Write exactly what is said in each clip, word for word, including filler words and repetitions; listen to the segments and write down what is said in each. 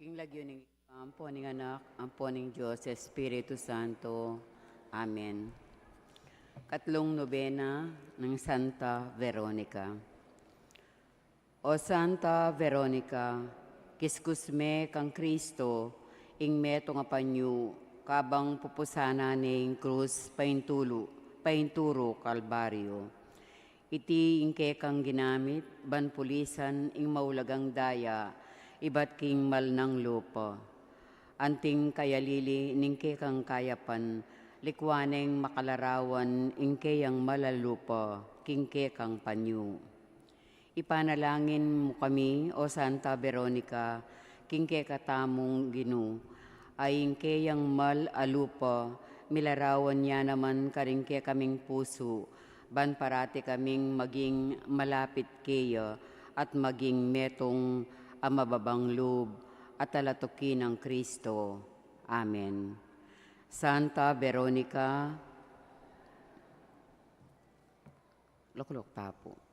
King lagyu ning Ibpa, ampo ning Anak, ampo ning Dios Espiritu Santo. Amen. Katlung nobena nang Santa Veronica. O Santa Veronica, kiskus me kang Kristo ing metung a panyu kabang pupusanan ne ing krus paintulu, painturu Kalbaryo. Iti ing kekang ginamit ban pulisan ing maulagang daya ibat king mal nang lupa. Anting kayalili ning kekang kayapan, likuan neng makalarawan ing keyang mal a lupa king kekang panyu. Ipanalangin mu kami, O Santa Veronica, king kekatamung Ginu, a ing keyang mal a lupa, milarawan ya naman karing kekaming pusu, ban parati kaming maging malapit keya at maging metung a mababang lub at talatuki nang Kristo. Amen. Santa Veronica, lukluk ta pu.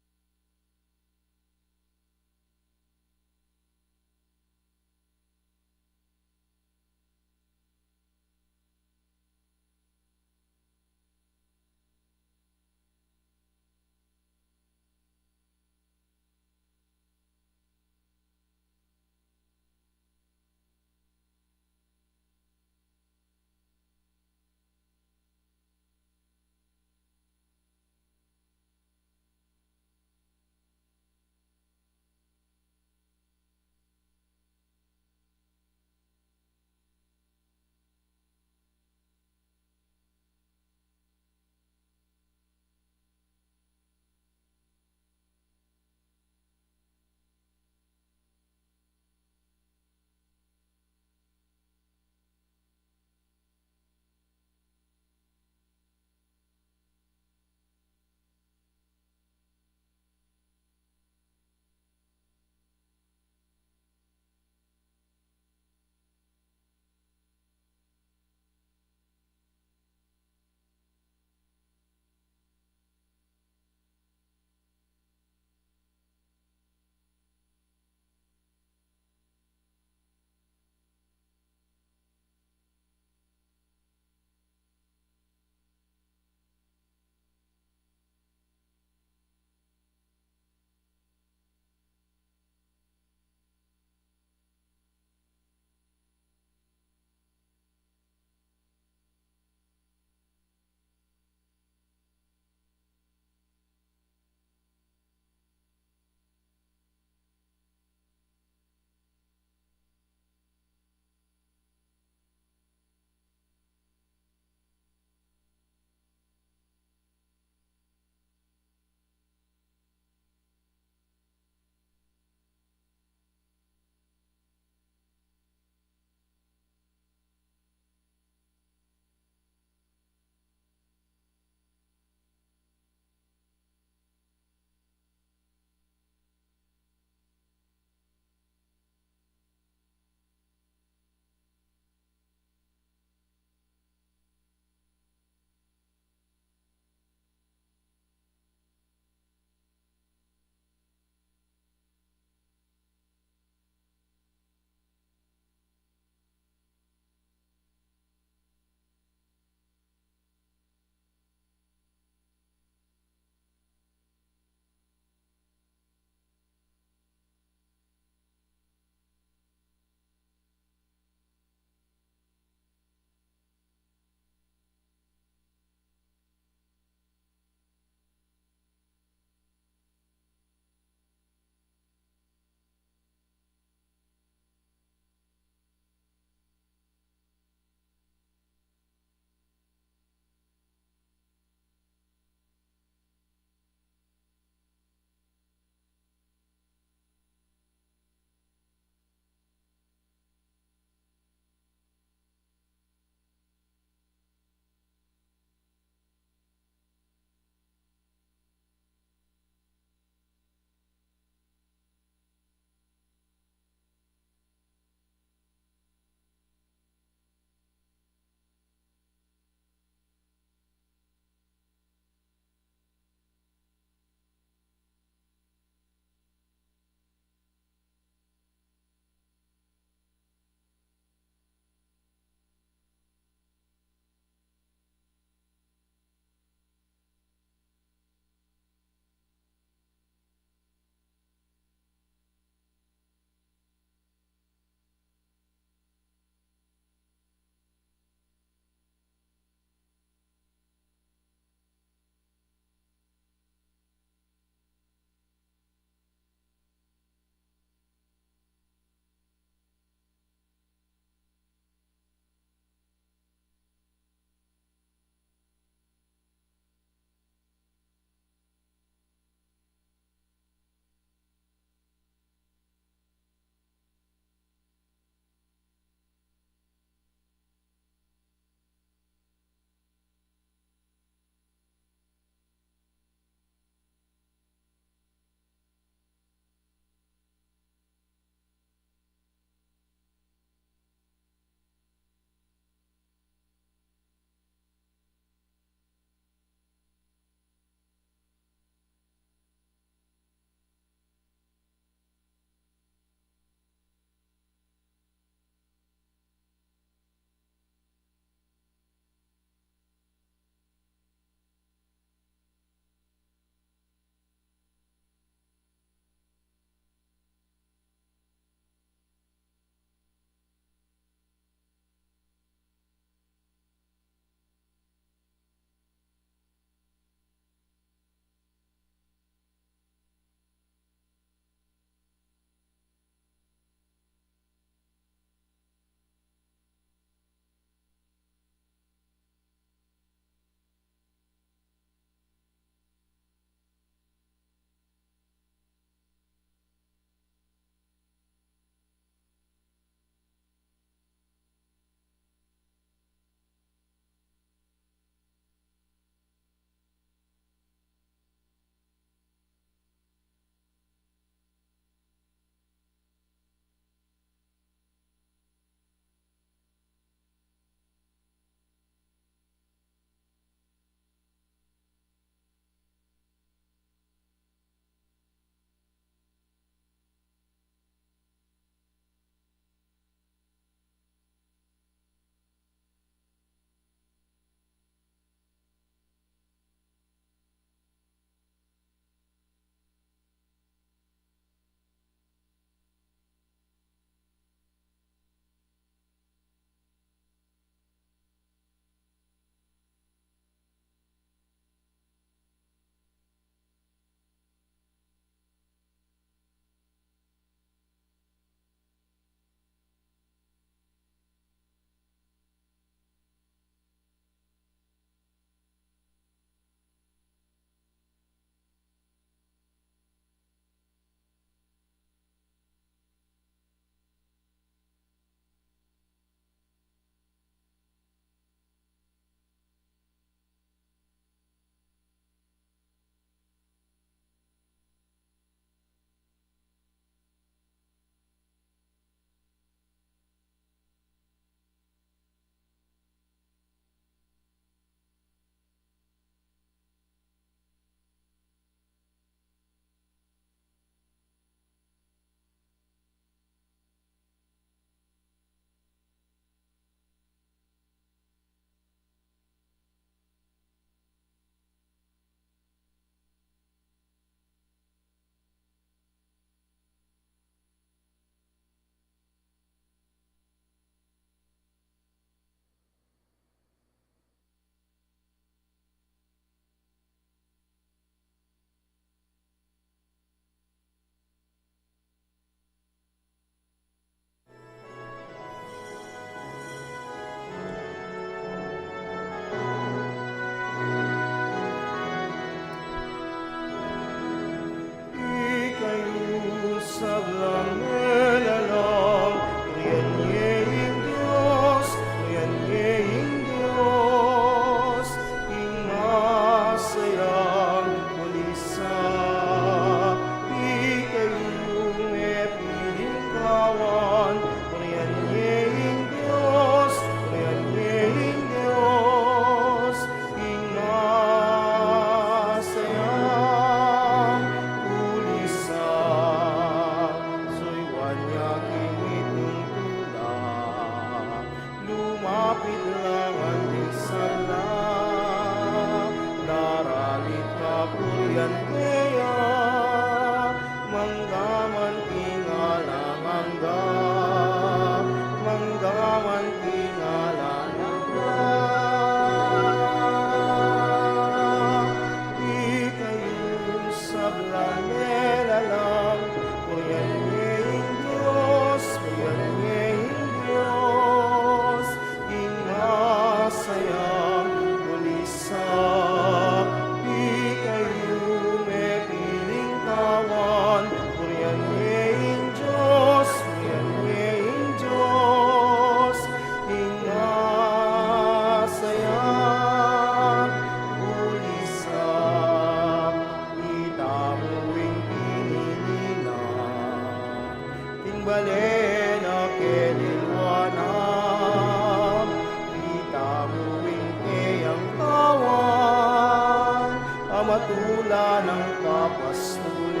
Pamatulan ng papastulan,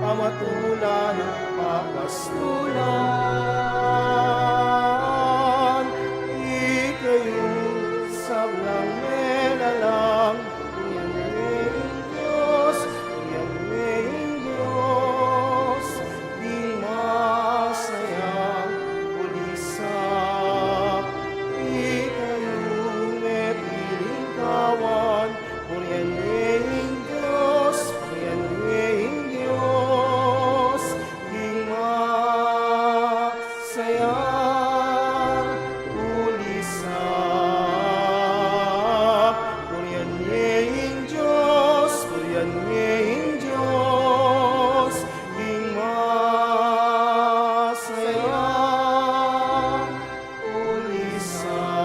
pamatulan ng papastulan, ikayung sablang melalang, purian ye ing Dios, purian ye ing Dios, ding masayang kulisap, ikayung mepiling kawan, purian ye ing Dios, purian ye ing Dios, ding masayang kulisap, purian ye ing Dios, purian ye ing Dios, ding masayang kulisap.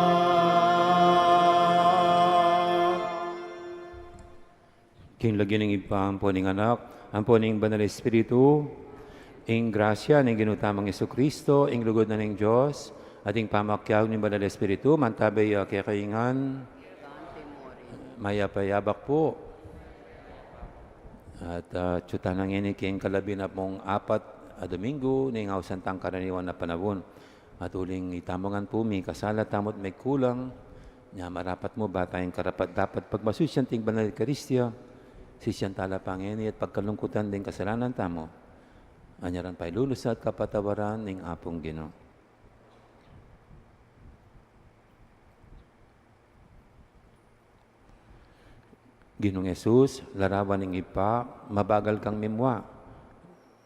King lagyu ning Ibpa, ampo ning Anak, ampo ning Banal Espiritu, ing grasya ning Ginu tamung Jesucristo, ing lugud na ning Dios, at ing pamakiabe ning Banal Espiritu, mantabe ya kekayu ngan. Mayap a yabak pu. At, ah, atyu tana ngeni king kalabinapung apat a Domingo ning ausan tang karaniwan a panaun. At uling itamu ngan pu, mikasala tamu't mikulang, nya marapat mu ba tayang karapat-dapat pagmasusyan king Banal Eukaristia, sisian tala pa ngeni at pagkalungkutan ding kasalanan tamu, anyaran pailulusat kapatawaran ning Apung Ginu. Ginung Jesus, larawan ning Ibpa, mabagal kang mimua,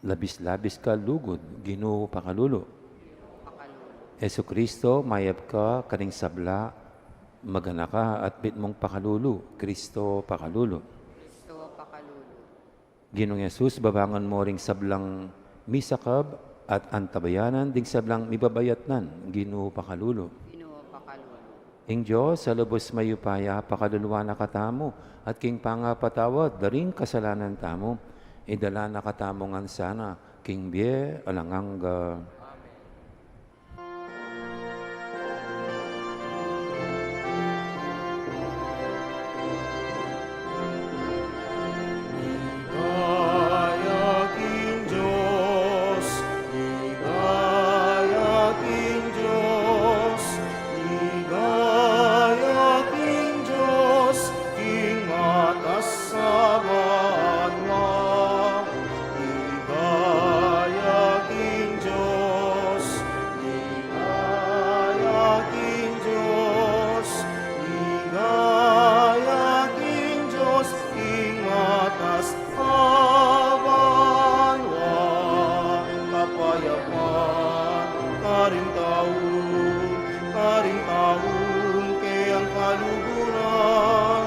labis-labis ka lugud, Ginu pakalulu. Jesucristo, mayap ka karing sabla, magana ka at mitmung pakalulu, Cristo pakalulu. Cristo pakalulu. Ginung Jesus, babangun mu ring sablang misakab at antabayanan ding sablang mibabayatnan, Ginu pakalulu. Ginu pakalulu. Ing Dios a lubus mayupaya pakaluluan na katamu, at king pangapatawad da ring kasalanan tamu, idala na katamu ngan sana king bie alang angga. Amen. Ligaya king Dios, ligaya king Dios, ligaya king Dios, king matas a banua. Ligaya king Dios, ligaya king Dios, ligaya king Dios, king matas a banua. Kapayapan karing tau, karing taung keyang kaluguran.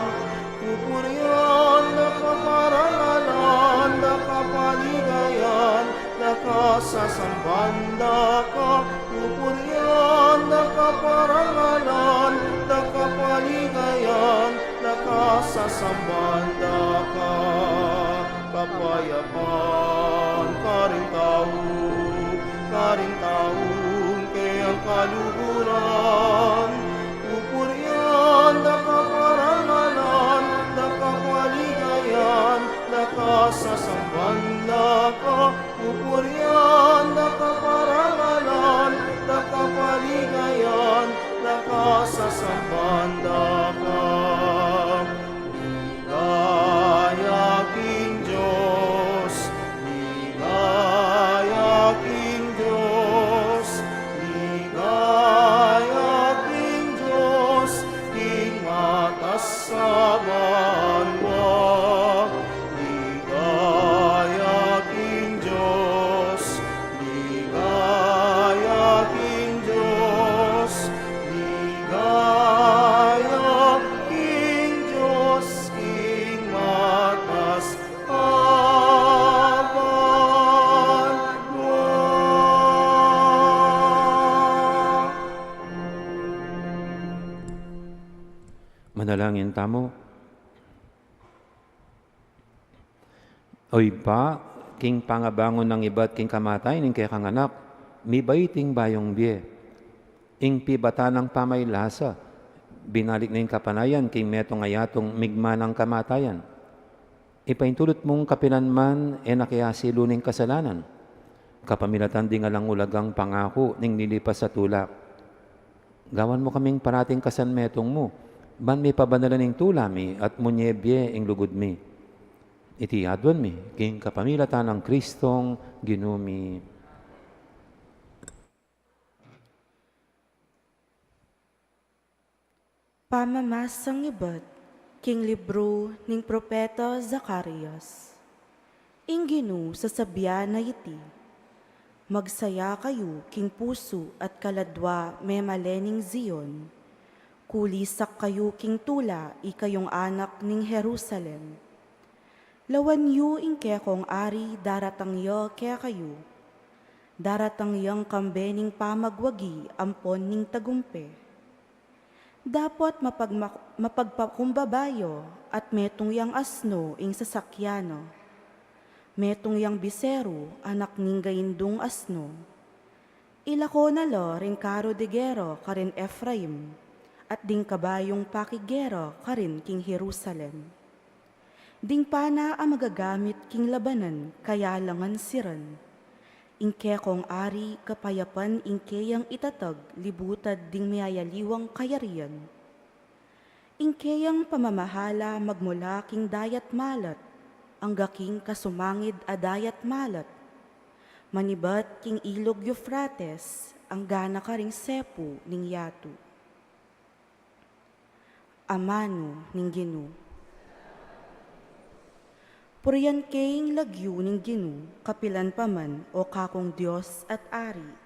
Pupurian da ka, parangalan da ka, paligayan da ka, sasamban da ka. Pupurian da ka, parangalan da ka, paligayan da ka, sasamban da ka. Kapayapan karing tau, karing taung keyang kaluguran. Pupurian da ka, parangalan da ka, paligayan da ka, sasamban da ka. Pupurian da ka, parangalan da ka, paligayan da ka, sasamban da ka. Ligaya king Dios, ligaya king Dios, ligaya king Dios, king matas a banua. Ligaya king Dios, ligaya king Dios, ligaya king Dios, king matas a banua. Manalangin tamu. O Ibpa, king pangabangun nang ibat king kamatayan ning kekang Anak, mibait ing bayung bie. Ing pibatan nang pamaylasa, Binalik na ing kapanayan king metung a yatung migman king kamatayan. Ipaintulut mung kapilan man e na ke asilu ning kasalanan, kapamilatan ding alang ulagang pangaku ning lilipas a tula. Gawan mu kaming parating kasanmetung mu, ban mipabanalan ing tula mi at munye bie ing lugud mi. Iti aduan mi king kapamilatan nang Kristong Ginu mi. Pamamasang ibat king libru ning propeta Zacarias. Ing Ginu sasabian na iti: Magsaya kayu king pusu at kaladua, memalen ning Zion. Kulisak kayu king tula, ikayung anak ning Jerusalem. Lawan yu ing kekong ari, daratang ya kekayu. Daratang yang kambe ning pamagwagi ampon ning tagumpe. Dapot mapagma-, mapagpakumbaba ya at metung yang asno ing sasakyan na. Metung yang biseru, anak ning gaindung asno. Ilako na la ring karu de gera karin Efraim, at ding kabayung pakigera karin king Jerusalem. Ding pana a magagamit king labanan, kayalangan siran. Ing kekong ari, kapayapan ing keyang itatag libutad ding miyayaliwang kayarian. Ing keyang pamamahala magmula king dayat malat angga king kasumangid a dayat malat, manibat king ilug Eufrates, angga na karing sepu ning yatu. Amanu ning Ginu. Purian ke ing lagyu ning Ginu, kapilan pa man, o kakung Dios at Ari.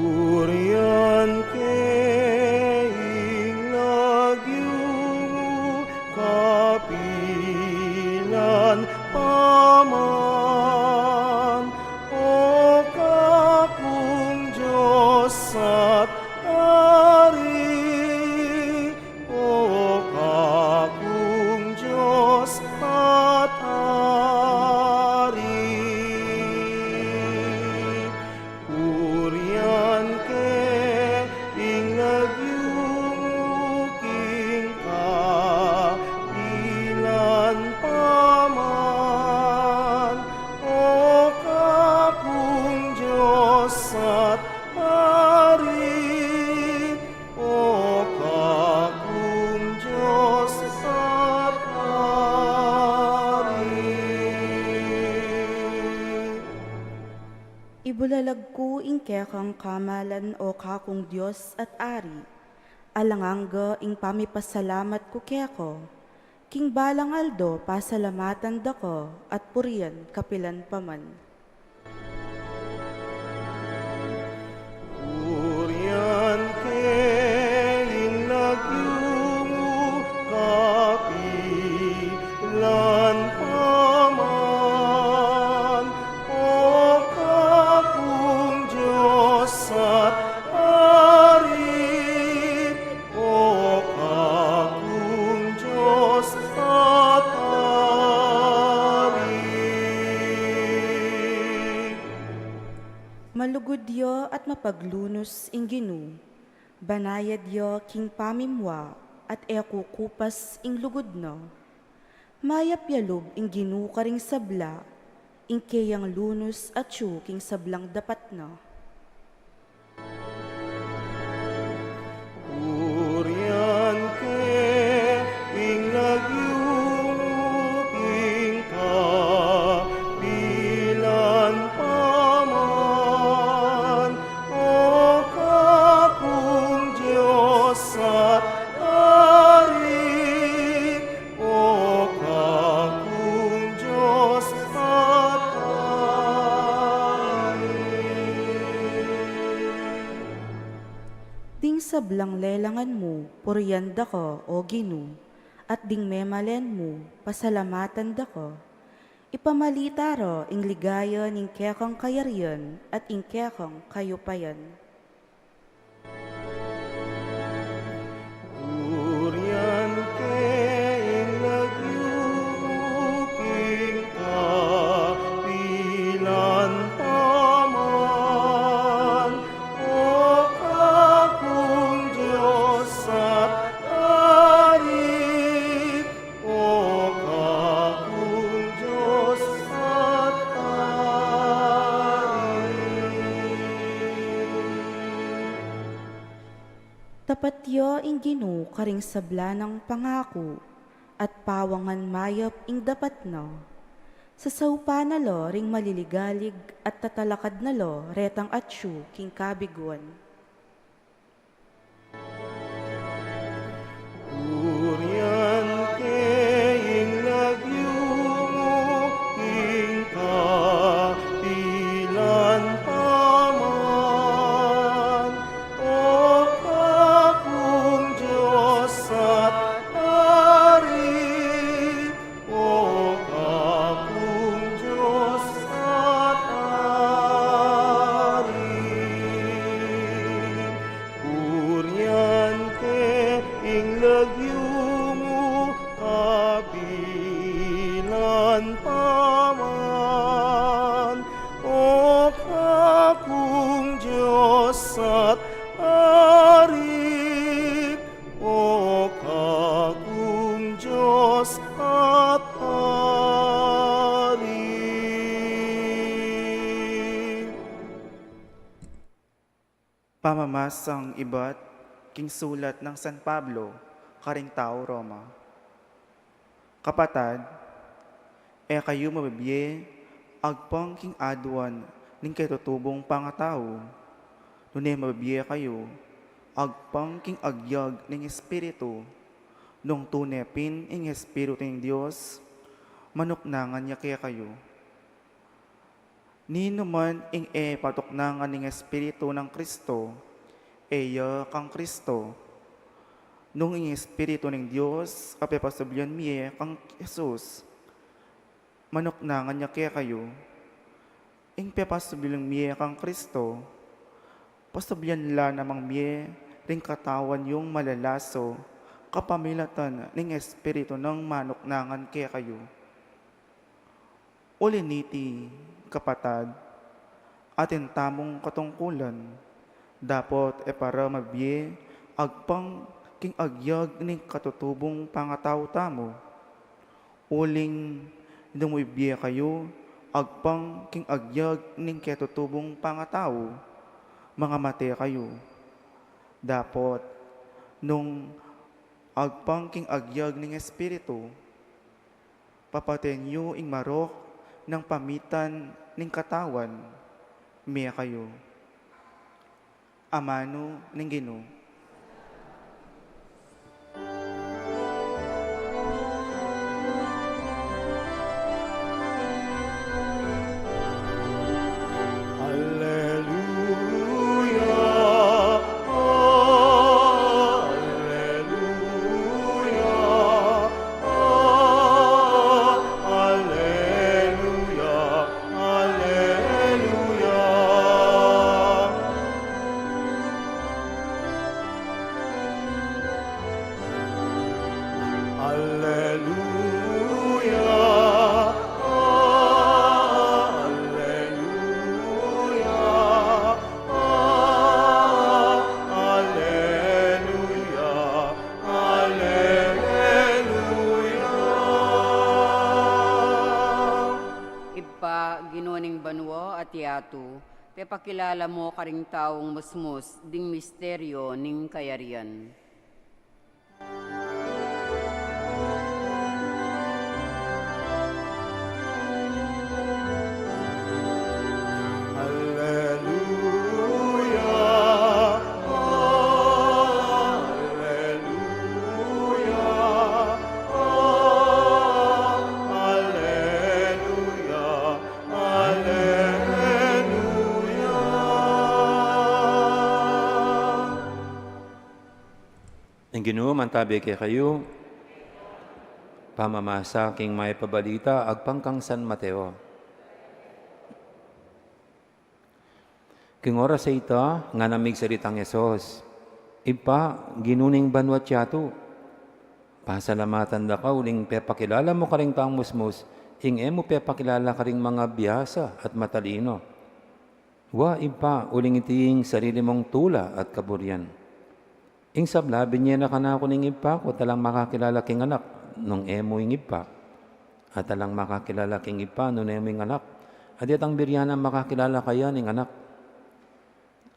Purian ke ing lagyu mu, kapilan pa man, o kakung Dios at Ari, o kakung Dios at Ari. Purian ke ing lagyu mu king kapilan pa man, o kakung Dios at Ari, o kakung Dios at Ari. Ibulalag ku ing kekang kamalan, o kakung Dios at Ari, alang angga ing pamipasalamat ku keka, king balang aldo pasalamatan da ka at purian kapilan pa man. Purian ke ing lagyu mu kapilan pa man, o kakung Dios at Ari, o kakung Dios at Ari. Malugud ya at mapaglunus ing Ginu, banayad ya king pamimua at e kukupas ing lugud na. Mayap ya lub ing Ginu karing sabla, ing keyang lunus atyu king sablang dapat na. Purian ke ing lagyu mu king kapilan pa man, o kakung Dios at Ari, o kakung Dios at Ari. Ding sablang lelangan mu, purian da ka, o Ginu, at ding memalen mu, pasalamatan da ka. Ipamalita ra ing ligaya ning kekang kayarian at ing kekang kayupayan. Purian ke ing lagyu mu king kapilan paman, O Kakung Dios at Ari, O Kakung Dios at Ari. Tapat ya ing Ginu karing sabla nang pangaku, at pawangan mayap ing dapat na. Sasaupan na la ring maliligalig at tatalakad na la retang atyu king kabiguan. Purian ke ing lagyu mu king kapilan paman, O Kakung Dios at Ari, O Kakung Dios at Ari. Purian ke ing lagyu mu kapilan paman, O Kakung Dios at Ari, O Kakung Dios at Ari. Pamamasang ibat king sulat nang San Pablo karing tau Roma. Kapatad, e kayu mabibie agpang king aduan ning ketutubung pangatau, nune mabibie kayu agpang king agyag ning Espiritu. Nung tune pin ing Espiritu ning Dios, manuknangan ya kekayu. Ninuman ing e patuknangan ning Espiritu nang Kristo, e ya kang Kristo. Nung ing Espiritu ning Dios a pepasublian mie kang Jesus, manuknangan ya kekayu. Ing pepasublian mie kang Kristo, pasublian la namang mie ring katawan yung malalaso kapamilatan ning Espiritu nang manuknangan kekayu. Uli niti, kapatad, atin tamung katungkulan, dapot e para mabie agpang king agyag ning katutubung pangatau tamu. Uling nung mabie kayu agpang king agyag ning ketutubung pangatau, mangamate kayu. Dapot nung agpang king agyag ning Espiritu, papaten yu ing marok nang pamitan ning katawan. Mie kayu. Amanu ning Ginu. Alleluia, alleluia, alleluia, alleluia. Alleluia, alleluia, alleluia, alleluia. Ibpa, Ginu ning banua at yatu, pepakilala mu karing taung musmus ding misteryo ning kayarian. Alleluia, alleluia, alleluia, alleluia. Ing Ginu mantabi kekayu. Pamamasa king Mayap a Balita agpang kang San Mateo. King oras a ita, ngana ming salitang Jesus, "Ibpa, Ginu ning banua't yatu, pasalamatan da ka uling pepakilala mu karing taung musmus ing e mu pepakilala karing mangabiasa at matalino. Wa, Ibpa, uling iti ing sarili mung tula at kaburian. Ing sabla, binie na kanaku ning Ibpa ku, at alang makakilala king Anak nung e mu ing Ibpa, at alang makakilala king Ibpa nung e mu ing Anak, at detang buri na makakilala kaya ning Anak.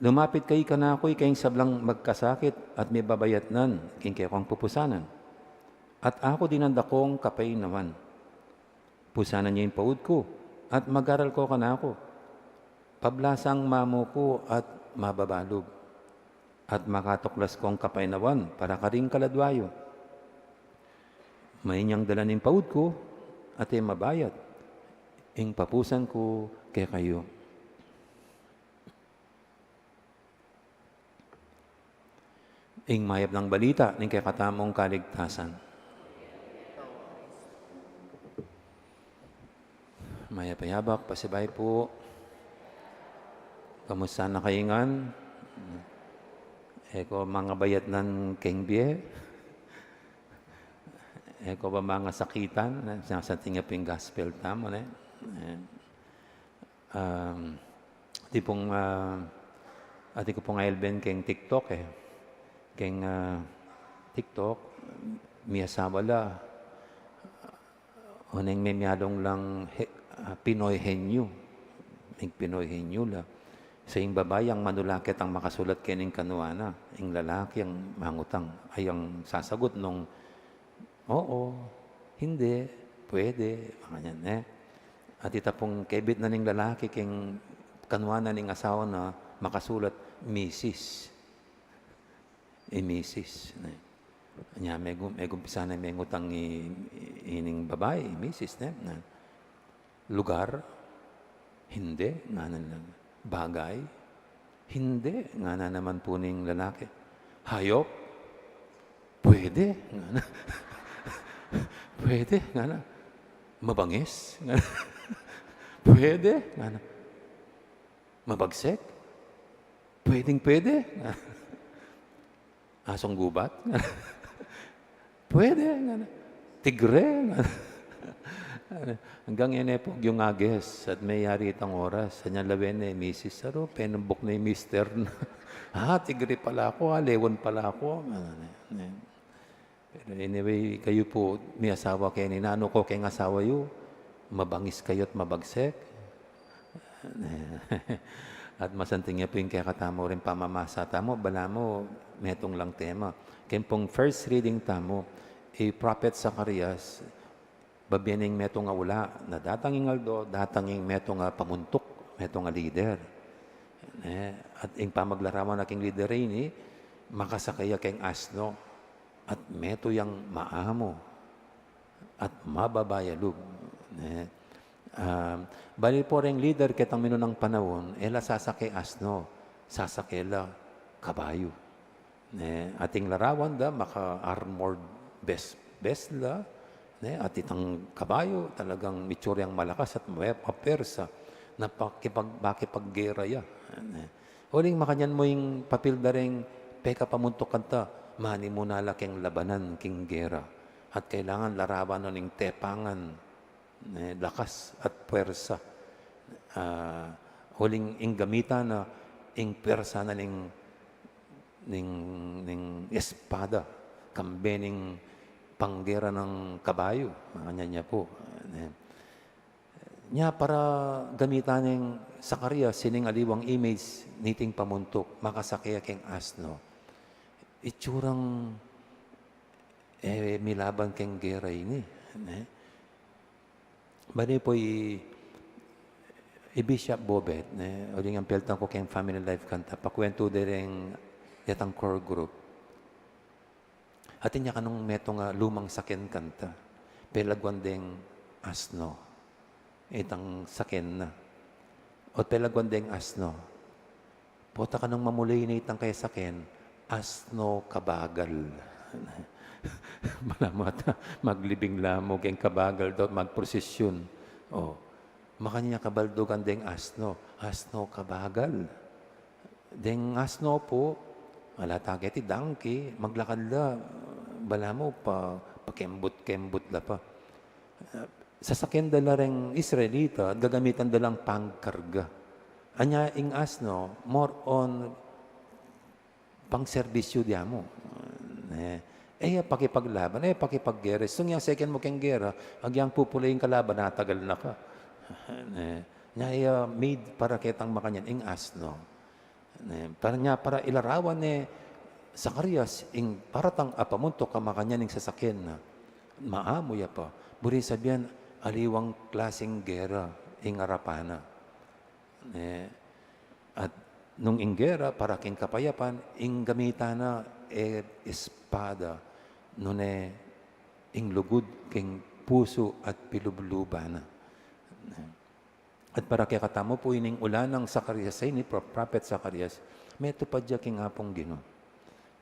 Lumapit kayu kanaku ing sablang magkasakit at mibabayatnan king kekong pupusanan, at aku dinan da kong kapaynawan. Pusanan ye ing paud ku, at mag-aral ko kanaku. Pablasang mamu ku at mababa lub, at makatuklas kong kapaynawan para karing kaladua yu. Mayan yang dalan ing paud ku, at e mabayat ing papusan ku kekayu." Ing mayap nang balita ning kekatamung kaligtasan. Mayap a yabak, pasibayu pu. Kamusta na kayu ngan? E ko mangabayatnan king bie? E ko ba mangasakitan? Sinasating ya pung gospel tamu, ne? E, Um, di pung, ah, atin ku pung ailben keng TikTok, e. Keng, ah, TikTok, miasawa la, oneng memialung lang he-, ah, Pinoy henyo. Ing Pinoy henyo la. Sa ing babai, ang manulakit ang makasulat keni king kanua na. Ing lalaki ang mangutang, ay, ang sasagut nung Oo, hindi, pwede, makanyan, e. At ita pung kebit na ning lalaki keng kanua na ning asawa na makasulat, misis. I misis, ne. Nya, megu-, megumpisa na mengutang i, i, ining babai, i misis, ne. Na, lugar? Hindi, ngana na. Bagay? Hindi, ngana naman pu ning lalaki. Hayop? Pwede, ngana. Pwede, ngana. Mabangis? Ngana. Pwede, ngana. Mabagsik? Pwedeng pwede, ngana. Asong gubat? Pwede, ngana. Tigre, ngana. Anggang e ne pu yu ages at meyari itang oras. Anya lawen ne misis, "Aru, penumbuk ne mister na." "Ah, tigre pala ku, ah, leon pala ku," ngana ne. Pero anyway, kayu pu, miasawa kayu, nanu ko keng asawa yu, mabangis kayu at mabagsik? At masanting ya pu ing kekatamu ring pamamasa tamu, balamu metung lang tema. Keng pung first reading tamu, i Prophet Zacarias, babie neng metung a ula, na datang ing aldo, datang ing metung a pamuntuk, metung a lider. Ne? At ing pamaglarawan na king lider a ini, makasakay ya keng asno, at metung yang maamu at mababa ya lub. Ne? Ah, bale pu reng lider ketang minunang panaun, e la sasake asno, sasake la kabayu. Ne? Ating larawan da, maka-armored vest, vest la, ne? At itang kabayu, talagang itsura yang malakas at mape-, mapersa, na pakipag-, makipaggera ya. Ne? Uling makanyan mu ing papil da reng pekapamuntuk kanta, manimuna la keng labanan, keng gera. At kailangan larawan no ning tepangan, ne, lakas at puwersa. Ah, uling ing gamitan na ing puwersa na ning, ning, ning espada, kambe ning panggera nang kabayu, makanyan ya pu. Ne. Nya para gamitan neng Zacarias ining aliwang image niting pamuntuk, makasake ya keng asno. Itsurang, e, milaban keng gera ini, ne? Bale pu i, i Bishop Bobet, ne? Uling ampeltan ku keng family life kanta, pakuwentu de reng detang core group. Atin ya kanung metung a lumang saken kanta, pelaguan deng asno itang saken na. O pelaguan deng asno. Pota kanung mamuli na itang kaya saken, asno kabagal. Balamu ata maglibing la mu keng kabagal da magprosesyon. O, makanyan ya kabaldugan deng asno. Asno kabagal. Deng asno pu, ala ta keti donkey, maglakad la, balamu pa, pakembut-kembut la pa. Sasakyan da la reng Israelita, gagamitan da lang pangkarga. Anya ing asno, more on pangserbisyu dia mu. Ne, e ya pakipaglaban, e ya pakipaggera. Sung yang second mu keng gera, agyang pupule ing kalaban, atagal na ka. Ne, nya e ya made para ketang makanyan, ing asno. Ne, para nya, para ilarawan ne Zacarias, ing paratang a pamuntuk a makanyan ing sasakyan na. Maamu ya pa. Buri sabian, aliwang klaseng gera ing arapan na. Ne, at nung ing gera para king kapayapan, ing gamitan na e espada, nune ing lugud king pusu at pilubluban na. Ne. At para kekatamu pu ining ula nang Zacarias a ini, pro-, prophet Zacarias, metupad ya king Apung Ginu.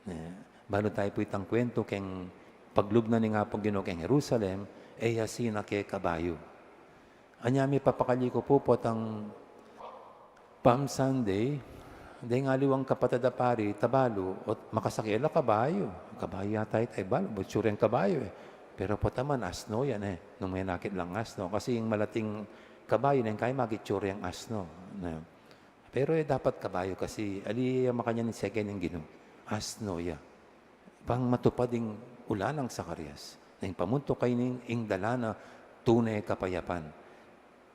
Ne, balu tayu pu itang kwentu keng paglub na ning Apung Ginu keng Jerusalem, e ya sinake kabayu. Anya mipapakalyi ku pu potang Palm Sunday, deng aliwang kapatad a pari, tabalu, ot makasake la kabayu. Kabayu yata ita, e, balu, bu itsura yang kabayu, e. Pero pota man, asno yan, e. Nung menakit lang asno, kasi ing malating kabayu, neng kaya makitsura yang asno. Ne. Pero, e, dapat kabayu kasi, ali ya makanyan ing seke ning Ginu. Asno ya. Bang matupad ing ula nang Zacarias. Neng pamuntuk a ini ing dalan a tune kapayapan.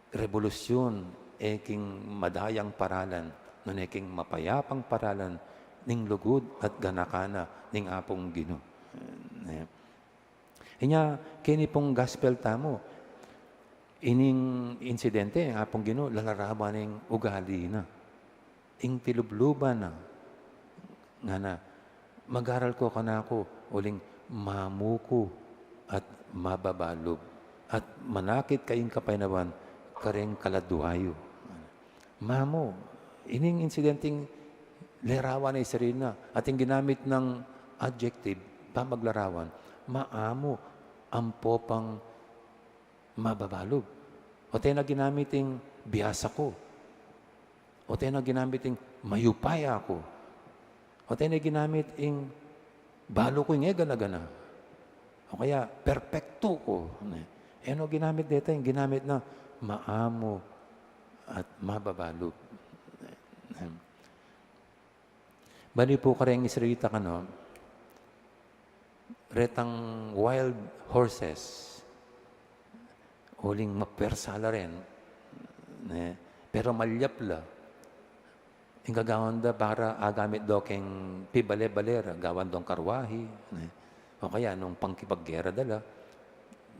Rebolusyun, e king madayang paralan, nune king mapayapang paralan, ning lugud at ganakan na ning Apung Ginu. Ne. Inya, keni pung gospel tamu, ining insidente, ing Apung Ginu, lalarawan ing ugali na. Ing pilubluban na, ngana, "Magaral ko kanaku, uling mamu ku at mababa lub, at manakit ka king kapaynawan kareng kaladua yu." Mamu, ining insidenteng lerawan na ing sarili na, at ing ginamit nang adjective, pamaglarawan, maamu, ampo pang mababa lub. O't e na ginamit ing biasa ku. O't e na ginamit ing mayupaya ku. O't e na ginamit ing balu ku ing e gana-gana. O kaya, perpektu ku. Ne. E no ginamit deta, ing ginamit na maamu at mababa lub. Ne. Bali pu kareng Israelita kanu, retang wild horses, uling mapuersa la ren, ne, pero malyap la. Ing gagawan da para agamit do keng pibale-bale ra, gawan dong karwahi, ne, o kaya nung pangkipaggera da la.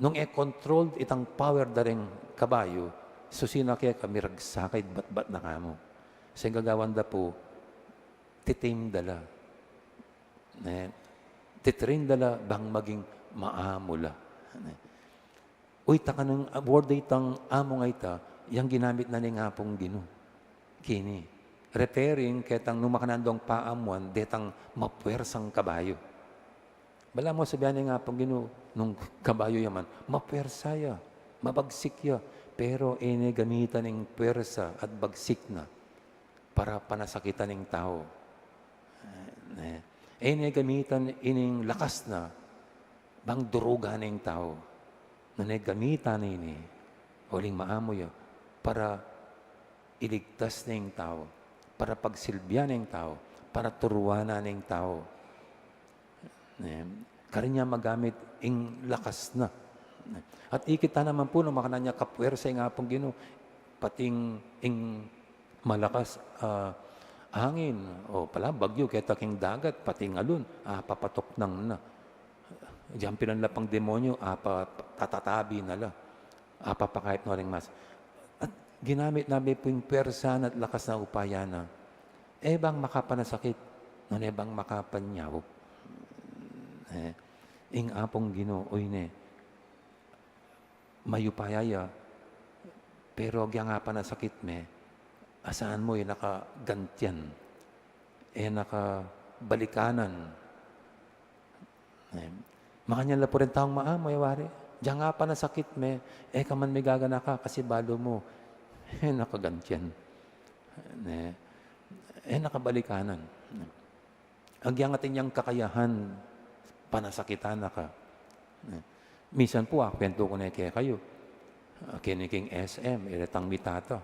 Nung e controlled itang power da reng kabayu, susina keka, miragsak ka, ibat-bat na ka mu. Sa ing gagawan da pu, ti-tame da la. Ne? Ti-train da la bang maging maamu la. Ne? Uy, ta kanung, ah, word itang amu nga ita, yang ginamit na ning Apung Ginu. Keni. Referring ketang nung makanyan dong paamuan, detang mapuersang kabayu. Balamu sabian ning Apung Ginu, nung kabayu ya man, mapuersa ya, mabagsik ya, pero e ne gamitan ing puersa at bagsik na para panasakitan ing tau. Eh, e ne gamitan ining lakas na bang durugan ing tau. Nune gamitan na ini, uling maamu ya, para iligtas na ing tau, para pagsilbian na ing tau, para turuan na ing tau. Ne, karin ya magamit ing lakas na. At ikit ta naman pu, nung makanyan ya kapuersa ing Apung Ginu, pati ing malakas, ah, angin, o pala bagyu, keta king dagat, pati ing alun, ah, papatuknang na. Diyan pilan la pang demonyo, ah, pa-, tatatabi na la. Apapakayap no ring mas. At ginamit na mi pu ing puersa na at lakas na upaya na. E bang makapanasakit, nune bang makapanyawup. Eh, ing Apung Ginu, uy ne, mayupaya ya, pero agyang apanasakit me, asahan mu, e na ka gantian, e na ka balikanan. Ne? Makanyan la pu ring taung maamu, e wari. Dyan nga panasakit me, e ka man migaganaka, kasi balu mu, e na ka gantian. Ne? E na ka balikanan. Agyang atin yang kakayahan, panasakitan na ka. Ne? Minsan pu, akwentu ku ne kekayu. Keni king S M, iretang mitata.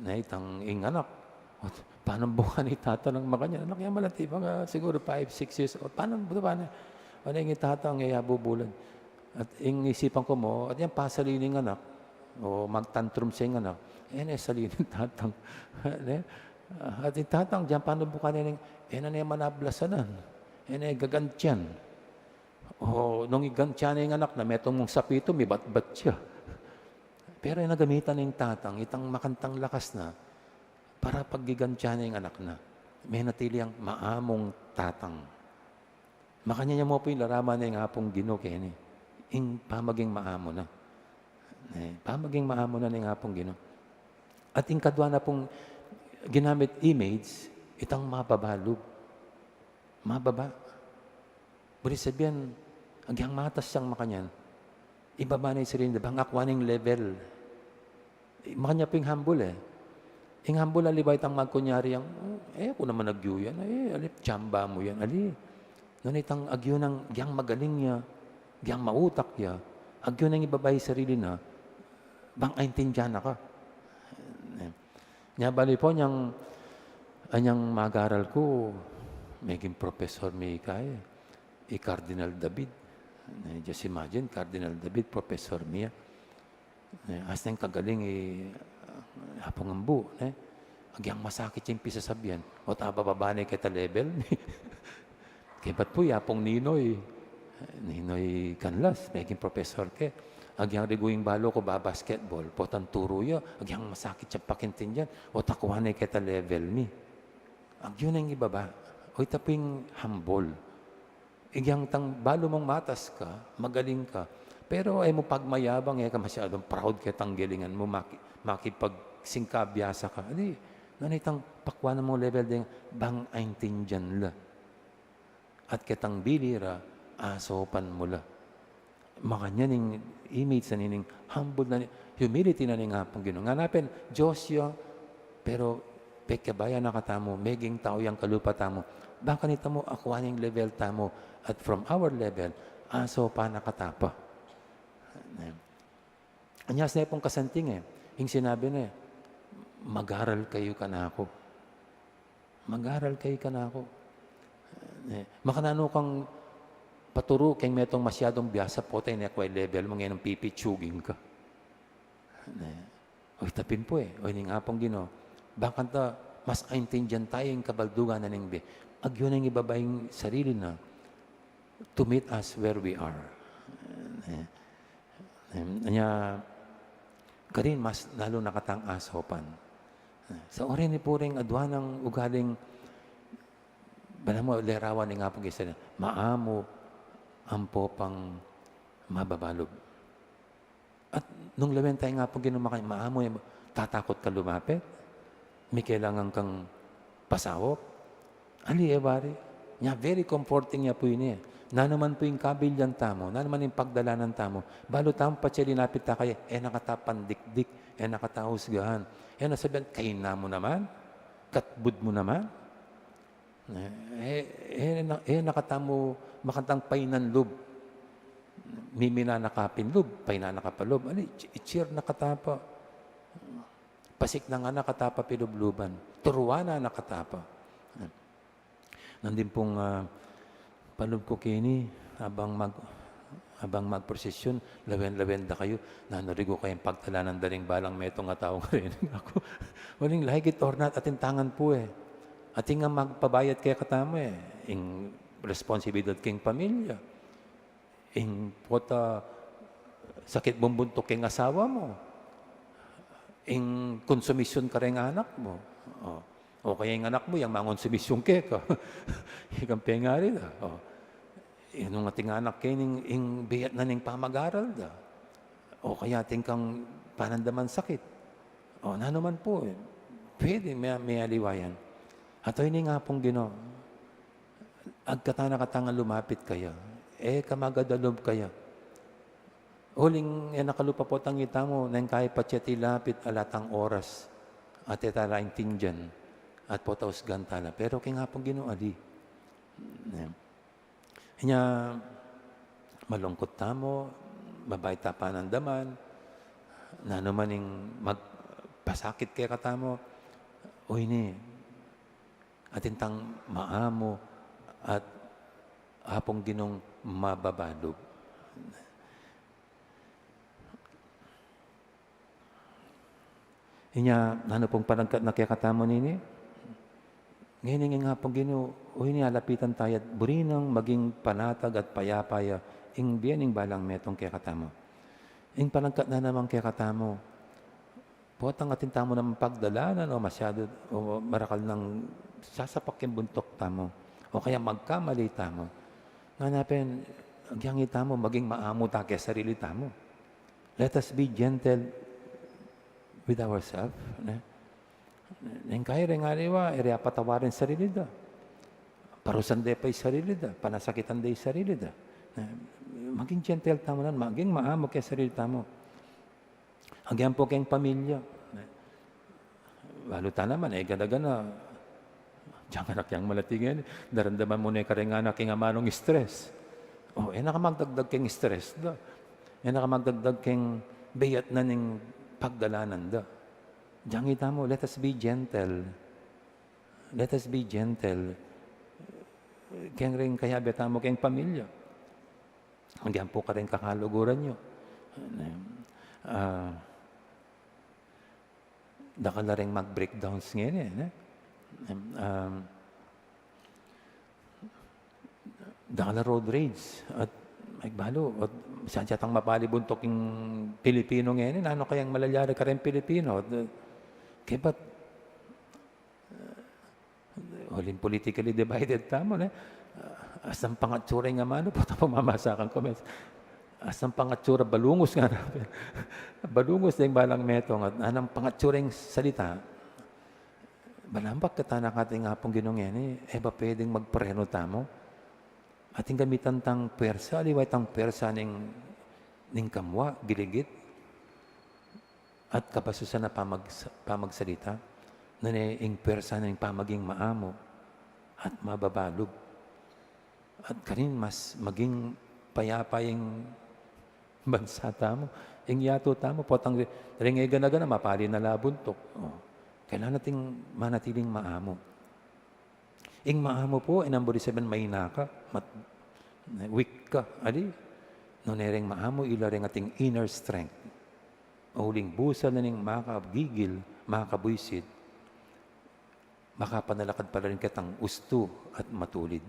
Ne, itang ing anak. Ot, panambukan ni tata nang makanyan. Anak yang malati, mga siguro five, six years old. Panambukan na. Ano yung tata ang yayabubulan? At ing isipan ko mu, at yang pasalin ning anak, o magtantrum siya ing anak, e na salin ning tatang. Ne? At ing tatang, dyan panambukan na ning, e na ne manablasanan. E na gagantian. O, nung igantian na ing anak na, metung mung sapitu, mibatbat siya. Pero yung nagamitan na ing tatang, itang makantang lakas na, para paggigantian na ing anak na, menatili yang maamung tatang. Makanyan ya mu pu ing laraman na ing Apung Ginu keni. Ing pamaging maamu na. E, pamaging maamu na ning Apung Ginu. At ing kadua na pung ginamit image, itang mababa lub. Mababa. Buri sabian, agyang matas yang makanyan, ibaba na ing sarili na bang akwan ing level. Makanyan pu ing humble e. Ing humble, aliwa itang magkunyari yang, "E, aku naman agyu yan. E, ali, tsamba mu yan. Ali." Nune itang agyu nang, agyang magaling ya, agyang mautak ya, agyu nang ibaba ing sarili na, bang aintindian na ka. Nya bale pu, anyang, anyang magaral ku, meging professor mi kaya, i Cardinal David. Ne, just imagine, Cardinal David, professor mi ya. Ne, as neng kagaling i, ah, Apung Ambu, ne? Agyang masakit yang pisasabian. O, tabababa ne keta level mi. Kebat pu i Apung Ninoy, Ninoy Canlas, meging professor ke. Agyang rigu ing balu ku babasketball, potang turu ya, agyang masakit yang pakintindian. O, takwan ne keta level mi. Agyu neng ibaba. O, ita pu ing humble. Agyang tang balu mung matas ka, magaling ka, pero e mu pagmayabang, e ka masyadung proud ketang galingan mu, maki-, makipagsingkabiasa ka. Di, nune itang pakwan mu level deng bang aintindian la. At ketang bili ra, asopan mu la. Makanyan ing image na nining humble na ni-, humility na ning Apung Ginu. Ngana pin, Dios ya, pero pekabaya na katamu, meging tau yang kalupa tamu. Bang kanita mu, akwan ing level tamu, at from our level, asopan na kata pa. Anyas ne pung kasanting e, ing sinabi ne, "Magaral kayu kanaku." Magaral kayu kanaku. E, makananu kang paturu keng metung masyadung biasa, pota, e ne akwa ing level mu, ngeni pipitsugin ka. E, o, ita pin pu e, o, ining Apung Ginu, bang kanita mas aintindian taya ing kabaldugan na ning bie, agyu neng ibaba ing sarili na to meet us where we are. E, Em, nya, karin mas lalu na katang asopan. Sa orin i pu ring adwa nang ugaling, balamu lerawan ning Apung Ginu, maamu ampo pang mababa lub. At nung lawen taya ning Apung Ginu, maka-, maamu, e, tatakut ka lumapit? Mikailangan kang pasaup? Ali, e wari. Nya, very comforting ya pu ini e. Nanu man pu ing kabilyan tamu, nanu man ing pagdalanan tamu, balu tamu patse linapit ta kaya, e na kata pandikdik, e na kata usgahan, e na sabian, "Kaina mu naman, katbud mu naman." E, e, e na, e na katamu makantang painan lub. Mimina na ka pin lub, painan na ka pa lub. Ali, i-, i-cheer na kata pa. Pasiknangan na kata pa pilubluban. Turuan na kata pa. Nandin pung, ah, palub ku keni, abang mag-, abang magprosesyon, lawen-lawen da kayu, nanu rigu kayang pagdalanan da ring balang metung a tau ngeni, aku. Uling, like it or not, atin tangan pu e. Atin ngan magpabayad kekatamu e. Ing responsibilidad king pamilya. Ing pota sakit bumbuntuk king asawa mu, ing konsumisyon kareng anak mu, o, o kaya ing anak mu yang mangonsumisyon keka, ikang pengari da, o, ing nung ating anak keni, ing biyat na ning pamagaral da, o kaya atin kang panandaman sakit, o, nanu man pu, pwede, me-, meyaliwa yan. At o ini nga pung Ginu, agkatan na katang lumapit kaya. E ka magad a lub kaya. Uling e na kalupa potang itamu, neng kaya patse ti lapit ala tang oras, at e ta la intindian, at potausgan ta la. Pero king Apung Ginu, ali. Inya, malungkut tamu, mabait ta panandaman, nanu man ing magpasakit kekatamu, o ini, atin tang maamu at Apung Ginung mababalub. Inya, nanu pung panagkat na kekatamu nini? Ngeni ing Apung Ginu, o ini alapitan taya at buri nang maging panatag at payapa ya ing bie ning balang metung kekatamu. Ing panagkat na naman kekatamu, potang atin tamu namang pagdalanan o masyadu o marakal nang sasapak king buntuk tamu, o kaya magkamali tamu. Ngana pin, agyang itamu, maging maamu ta ke sarili tamu. Let us be gentle with ourselves, ne? Neng kaya reng aliwa, e re apatawarin sarili da. Parusan de pa ing sarili da, panasakitan de ing sarili da. Ne? Maging gentle tamu nan, maging maamu ke sarili tamu. Agyang pu keng pamilya. Balu ta naman, e gana-gana. Diang anak yang malati ngeni, daramdaman mu ne kareng anak ing amanung stress. O, e na ka magdagdag keng stress da. E na ka magdagdag keng biyat na ning pagdalanan da. Diang itamu, let us be gentle. Let us be gentle. Keng reng kayabe tamu keng pamilya. Agyang pu kareng kakaluguran yu. Ah, dakal la reng mag-breakdowns ngeni, ne? Ah, dakal la road rage. At, ay, balu, at sadya tang mapali buntuk ing Pilipino ngeni, nanu kayang malalyari kareng Pilipino? At, uh, kebat, uling politically divided tamu, ne? Asang pangatsura ing amanu, pota pamamasakan ku, mes. Asang pangatsura, balungus ngana. Balungus deng balang metung, at anang pangatsura ing salita. Balambak keta na kating Apung Ginu ngeni, e ba pwedeng magpreno tamu? Ating gamitan tang pwersa, aliwa itang pwersa ning, ning kamwa, giligit. At kabasusan a pamag-, pamagsalita, nune ing pwersa ning pamaging maamu at mababalub. At karin mas maging payapa ing bansa tamu, ing yatu tamu, potang re-, reng e gana-gana, mapali na la buntuk. O, kailangan nating manatiling maamu. Ing maamu pu, e nang buri sabyan maina ka, mat-, weak ka, ali? Nune reng maamu, ila reng ating inner strength. Uling busal na ning makagigil, makabwisit, makapanalakad pa la rin ketang ustu at matulid.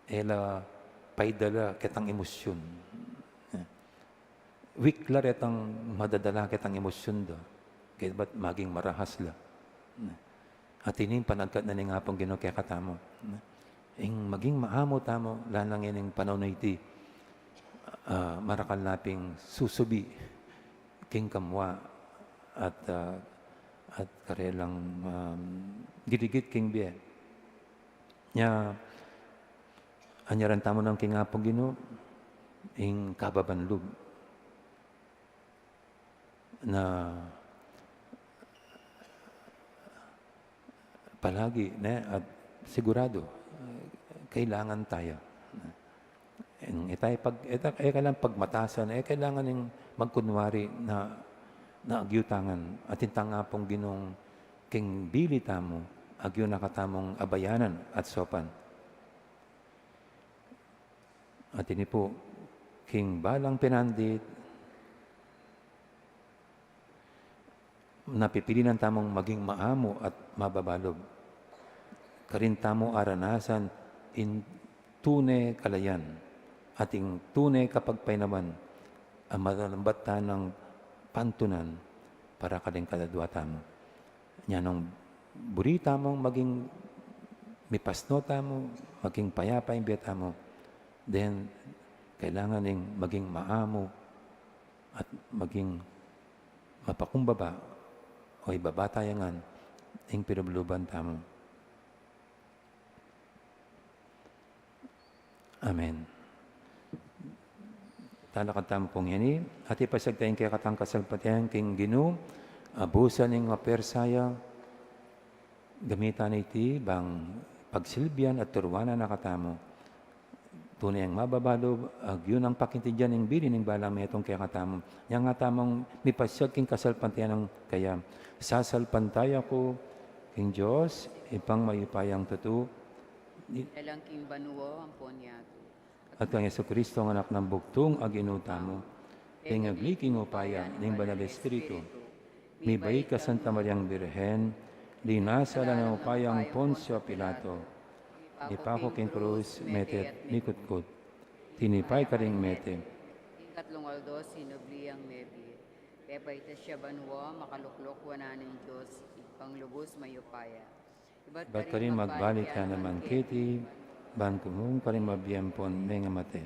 E la paidala ketang emosyun. Weak la retang madadala ketang emosyun da. Kaybat maging marahas la. At ini ing panagkat na ning Apung Ginu kekatamu. Ing maging maamu tamu, lalo na ngening panaun a iti, ah, marakal na ping susubi king kamwa at, ah, at karelang, um, giligit king bie. Nya, anyaran tamu nang king Apung Ginu, ing kababan lub. Na palagi, ne, at sigurado, kailangan taya. Ing e taya pag-, e ta-, e kailangan pagmatasan, e kailangan ing magkunwari na, na agyu ta ngan, atin tang Apung Ginung king bili tamu, agyu na katamung abayanan at saupan. At ini pu, king balang pinandit, napipilinan tamung maging maamu at mababalub. Karin tamu aranasan ing tune kalayan at ing tune kapagpainawan a malambat tanang pantunan para karing kaladua tamu. Nya nung buri tamung maging mipasno tamu, maging payapa ing bie tamu, then kailangan ing maging maamu at maging mapakumbaba o ibaba taya ngan ing pinalubluban tamu. Amen. Talakad tamu pung ini, at ipasiag taya ing kekatang kasalpantayanan king Ginu, abusan ning mapersa ya, gamitan na iti bang pagsilbian at turuanan na katamu. Tune yang mababalub, agyang pakintindian ing bili ning balang metung kekatamu. Yang nga tamung mipasiag king kasalpantayanan kaya, sasalpantaya ku king Dios, Ibpang mayupayang tutu, Alang king banua ampon yatu. At kang Jesucristo, ang Anak nang Bugtung a Ginu tamu, ing agli king upaya ning Banal Espiritu, mibait kang Santa Mariang Birhen, linasa la ning upaya nang Poncio Pilato, mipaku king krus, mete at mikutkut, tinipay karing mete. Ing katlung aldo sinubli yang mebie, pepaitas ya banua, makaluklok wanan ning Dios Ibpang lubus mayupaya. Ibat karin magbalik ya naman keti, ban kumung karing mabie ampon mengamate.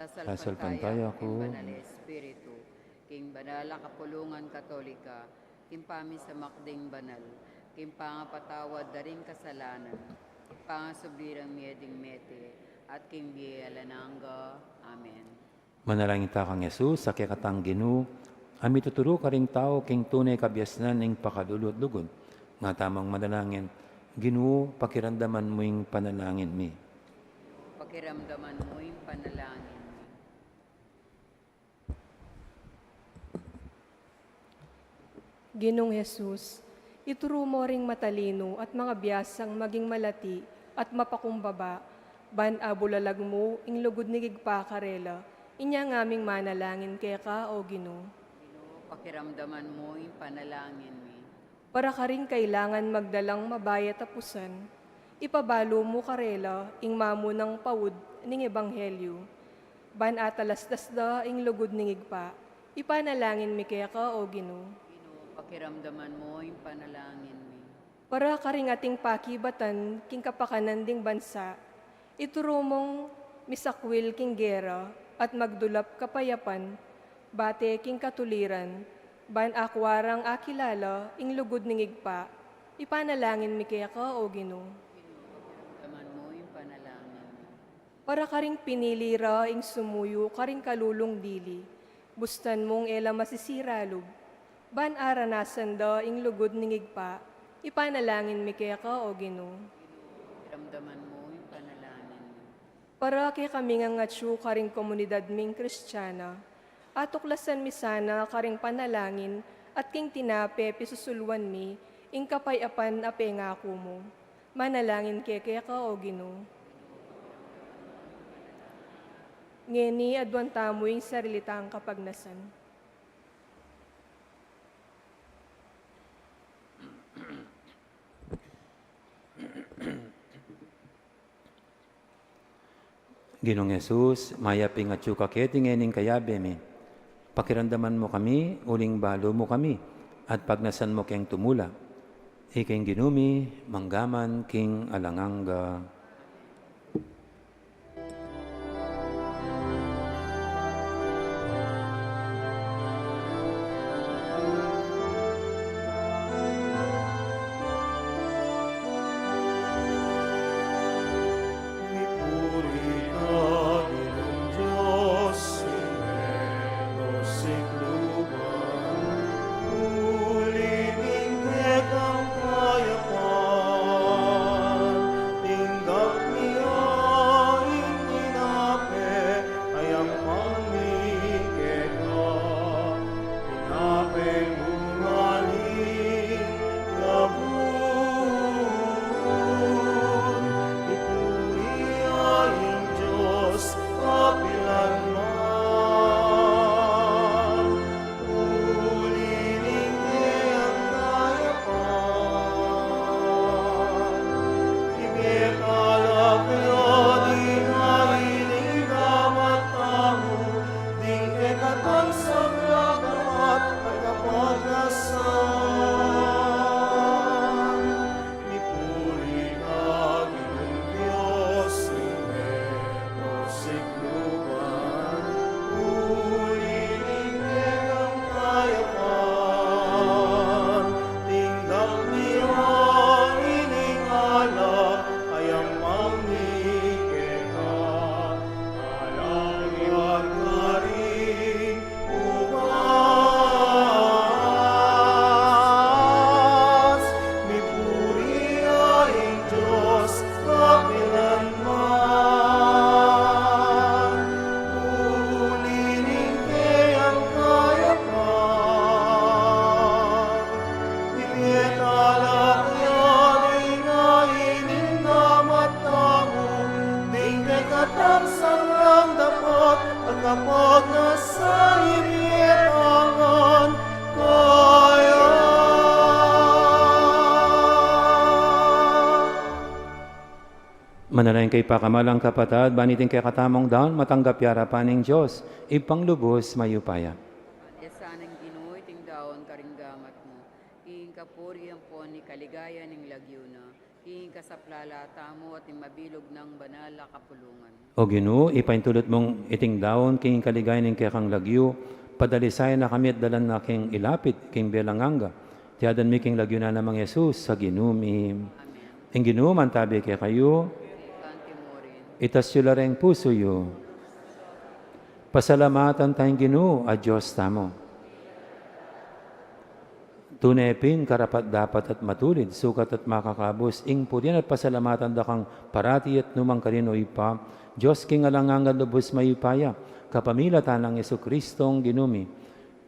Sasalpantaya ku king Banal a Espiritu, king banal a kapulungan Katolika, king pamisamak ding banal, king pangapatawad da ring kasalanan, king pangasubli rang mie ding mete, at king bie alang angga. Amen. Manalangin ta kang Jesus, a kekatang Ginu, a mituturu karing tau king tune kabiasnan ning pakalulu at lugud. Nga tamung manalangin, Ginu, pakiramdaman mu ing panalangin mi. Pakiramdaman mu ing panalangin mi. Ginung Jesus, ituru mu ring matalinu at mangabiasang maging malati at mapakumbaba, ban abulalag mu ing lugud ning Ibpa karela. Inya ngaming manalangin keka, O Ginu. Ginu, pakiramdaman mu ing panalangin mi. Para karing kailangan magdalang mabayat a pusan, ipabalu mu karela ing mamunang paud ning ebanghelyu. Ban atalastas da ing lugud ning Ibpa, ipanalangin mi keka, O Ginu. Ginu, pakiramdaman mu ing panalangin mi. Para karing ating pakibatan king kapakanan ding bansa, ituru mung misakwil king gera at magdulap kapayapan, bate king katuliran, ban akua rang akilala ing lugud ning Ibpa, ipanalangin mi keka, O Ginu. Ginu, pakiramdaman mu ing panalangin mi. Para karing pinili ra ing sumuyu karing kalulung dili, bustan mung e la masisira lub, ban aranasan da ing lugud ning Ibpa, ipanalangin mi keka, O Ginu. Pakiramdaman mu ing panalangin mi. Para kekami ngan atyu karing komunidad ming Kristiana, atuklasan mi sana karing panalangin at king tinape pisusuluan mi ing kapayapan a pengaku mu. Manalangin kami keka, O Ginu. Ngeni aduan tamu ing sarili tang kapagnasan. Ginung Jesus, mayap ing atyu ka keti ngening kayabe mi. Pakiramdaman mu kami, uling balu mu kami, at pagnasan mu keng tumula. Ika ing Ginu mi, mangga man king alang angga. Manalangin kayu pakamalan kung kapatad, ban iting kekatamung daun matanggap ya arapan ning Dios, Ibpang lubus mayupaya. Adusan ning Ginu iting daun karing gamat mu, king kapurian ampon king kaligayan ning lagyu na, king kasaplalan tamu at ning mabilug nang banal a kapulungan. O Ginu, ipaintulut mung iting daun king kaligayan ning kekang lagyu, padalisayan na kami at dalan na king ilapit king bie alang angga. Iti aduan mi king lagyu na nang Jesus a Ginu mi. Amen. Ing Ginu mantabi kekayu. Itas yu la ring pusu yu. Pasalamatan taya ing Ginu a Dios tamu. Tune pin karapat-dapat at matulid, sukat at makakabus, ing purian at pasalamatan da kang parati at nukarin man, O Ibpa, Dios king alang angga at lubus mayupaya, kapamilatan nang Jesucristong Ginu mi.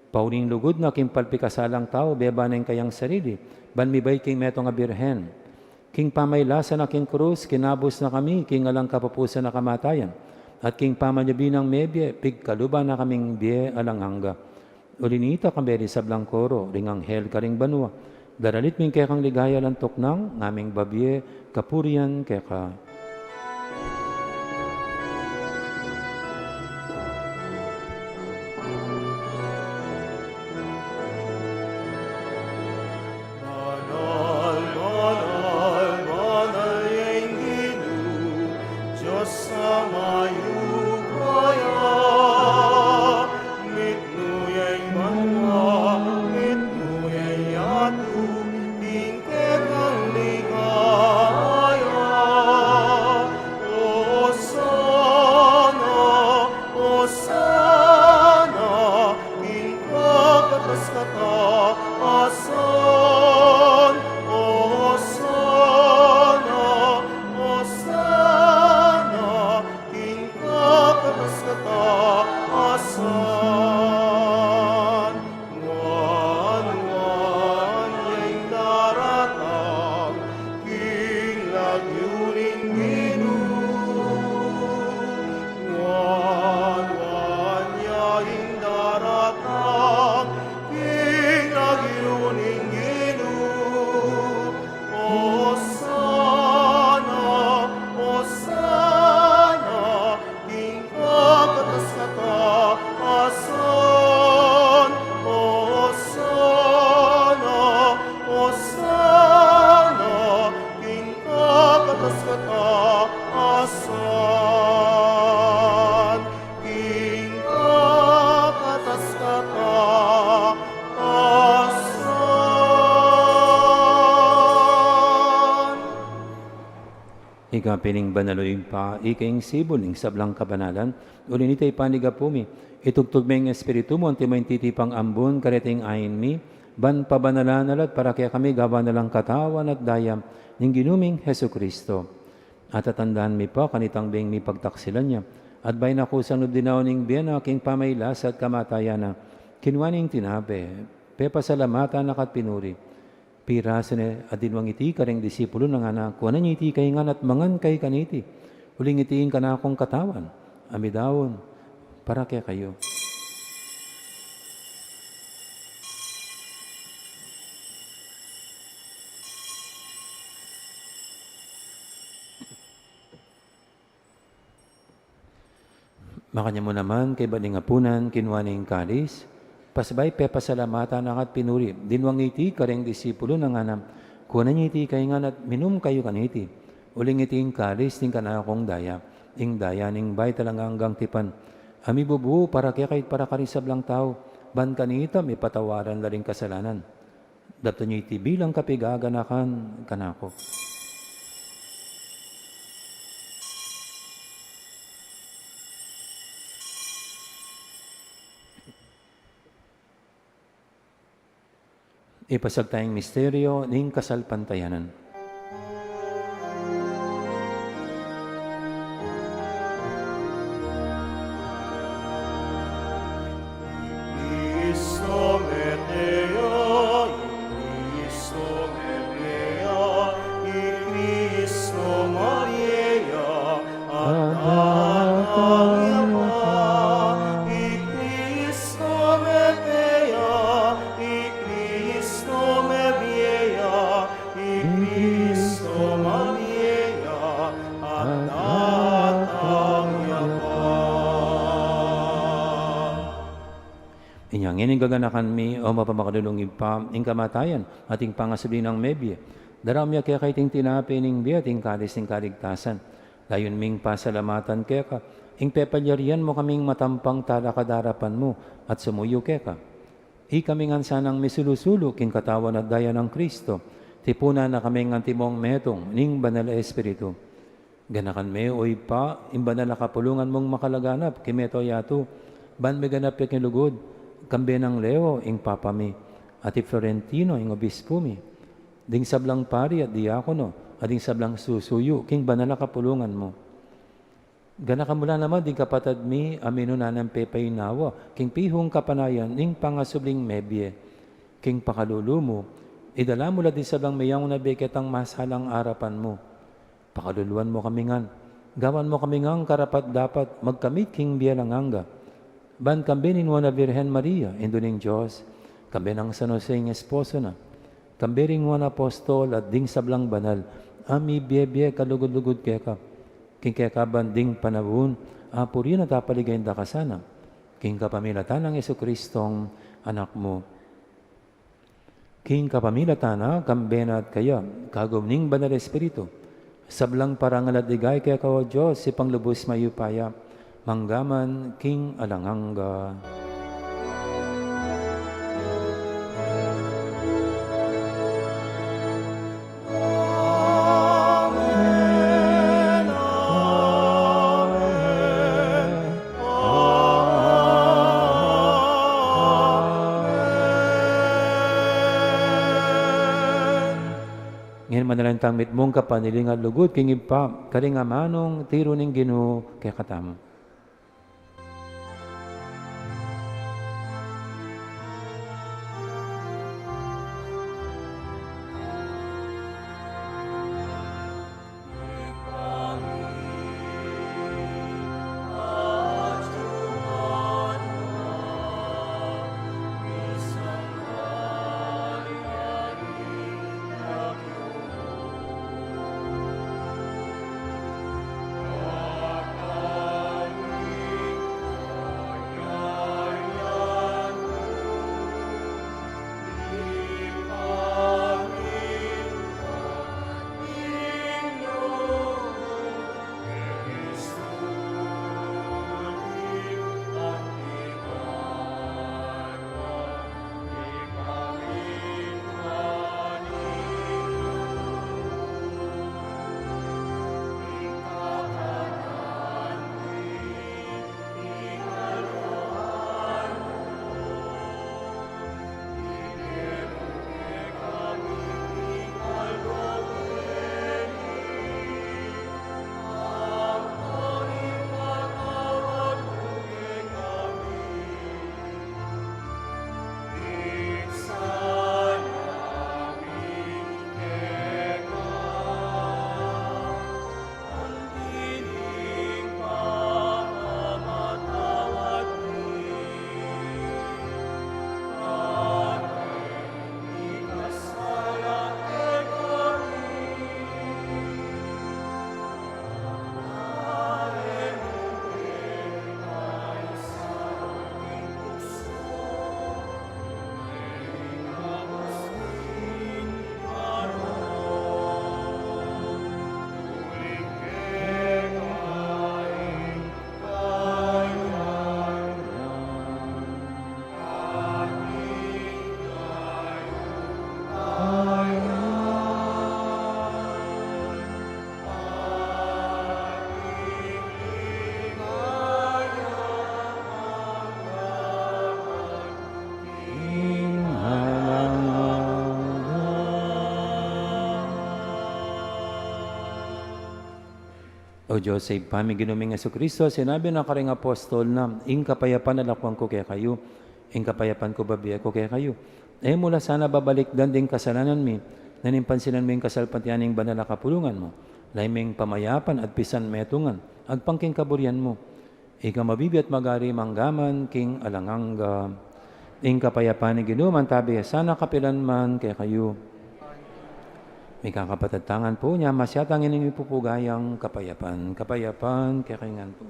Pauling lugud na king palpikasalang tau, bebana ing kayang sarili, ban mibait king metung a birhen. King pamailasan na king krus, kinabus na kami king alang kapupusan a kamatayan, at king pamanyubli nang mebie, pigkaluban na kaming bie alang angga. Uli nita, kambe ring sablang koro ring anghel karing banua, daralit mi ing kekang ligaya alang tuknang, ngaming babie kapurian keka. Banal, banal, banal ya ing Ginu, Dios a mayupaya. Mitmu ya ing banua, mitmu ya ing yatu, king kekang ligaya. Osana, Osana, king kakatas-katasan. Osana, Osana, king kakatas-katasan. Nuan-nuan ya ing daratang king lagyu ning Ginu. Nuan-nuan ya ing daratang king lagyu ning Ginu. Osana, Osana, king kakatas-katasan. Osana, Osana, king kakatas-katasan. King kakatas-katasan. Ika pin ing banal, O Ibpa, ika ing sibul ning sablang kabanalan. Uli nita, Ibpa, ing gapu mi, itugtug me ing Espiritu mu antimo ing titipang ambun kareting ain mi, ban pabanalan na la at para kekami gawan na lang katawan at daya ning Ginu ming Jesucristo. At tatandaan mi pa kanitang beng mipagtaksilan ya, at bayu na kusang lub dinaun ing bie na king pamailasa at kamatayan na, kinua ne ing tinape, pepasalamatan na ka at pinuri, pirasu ne at dinwang iti kareng disipulu na, ngana, kuanan ye iti kayu ngan at mangan kayu kaniti, uling iti ing kanakung katawan a midaun para kekayu. Makanyan mu naman, kaybat ning apunan, kinua ne ing kalis, pasabay pepasalamatan na ka at pinuri, dinwang iti kareng disipulu na, ngana, kuanan ye iti kayu ngan at minum kayu kaniti, uling iti ing kalis ning kanakung daya, ing daya ning bayu at alang anggang tipan, a mibubu para kekayu at para karing sablang tau, ban kanita mipatawaran la ring kasalanan. Daptan ye iti bilang kapaganakan kanaku. Ipasiag taya ing misteryo ning kasalpantayanan. Cristo mete ya, Cristo mete ya, Cristo mete ya, at datang ya pa, Cristo mete ya, Cristo mete ya, Cristo Ngening gaganakan mi, o mapamakalulung Ibpa, ing kamatayan at ing pangasubli nang mebie, daraun mi keka iting tinape ning bie at ing kalis ning kaligtasan. Layun ming pasalamatan keka ing pepalyarian mu kaming matampang talakad king arapan mu at sumuyu keka. Ikami ngan sanang misulu-sulu king katawan at daya nang Kristo, tipunan na kaming antimong metung ning Banal a Espiritu. Ganakan me, o Ibpa, ing banal a kapulungan mung makalaganap king mabilug a yatu, ban miganap ya king lugud, kambe nang Leo ing Papa mi, at i Florentino ing Obispu mi, ding sablang pari at diakono, at ding sablang susuyu king banal a kapulungan mu. Ganakan mu la naman ding kapatad mi a minuna nang pepainawa king pihung kapanayan ning pangasubling mebie. King pakalulu mu, idala mu la ding sablang meyangu na bie ketang masalang arapan mu. Pakaluluan mu kami ngan, gawan mu kami ngan karapat-dapat magkamit king bie alang angga. Ban kambe ning Nuan a Virgen Maria, Indu ning Dios, kambe nang San Jose ing esposo na, kambe ring Nuan a Apostol at ding sablang banal a mibie-bie kalugud-lugud keka, king keka ban ding panaun, apurian at apaligayan da ka sana, king kapamilatan nang Jesucristong Anak mu. King kapamilatan na, kambe na at kaya, kagum ning Banal Espiritu, sablang parangal at ligaya keka, o Dios, Ibpang lubus mayupaya, mangga man king alang angga. Amen, amen, amen. Ngeni manalangin tang mitmung kapaniling at lugud king Ibpa, karing amanung tiru ning Ginu kekatamu. O Dios a Ibpa mi, Ginu ming Jesucristo, sinabi na karing apostol na, "Ing kapayapan lakuan ku kekayu, ing kapayapan ku babie ku kekayu." E mu la sana babalikdan ding kasalanan mi, nune ing pansinan mu ing kasalpantayanan ning banal a kapulungan mu. Lalu ming pamayapan at pisanmetungan, agpang king kaburian mu. Ika mabibie at magari mangga man king alang angga. Ing kapayapan ning Ginu mantabi ya sana kapilan man kekayu. Mikakapatad tang ampo, nya masyatan ining mipupugayang kapayapan. Kapayapan kekayu ngan pu.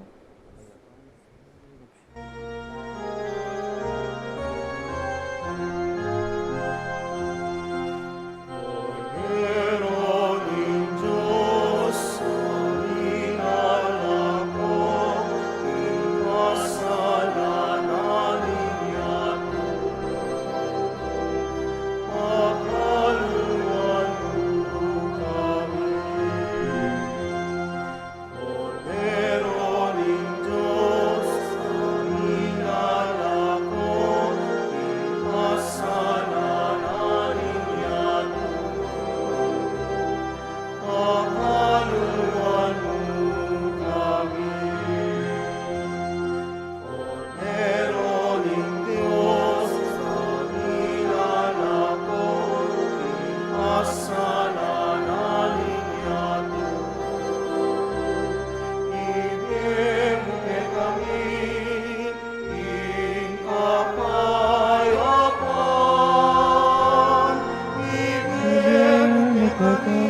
Kekami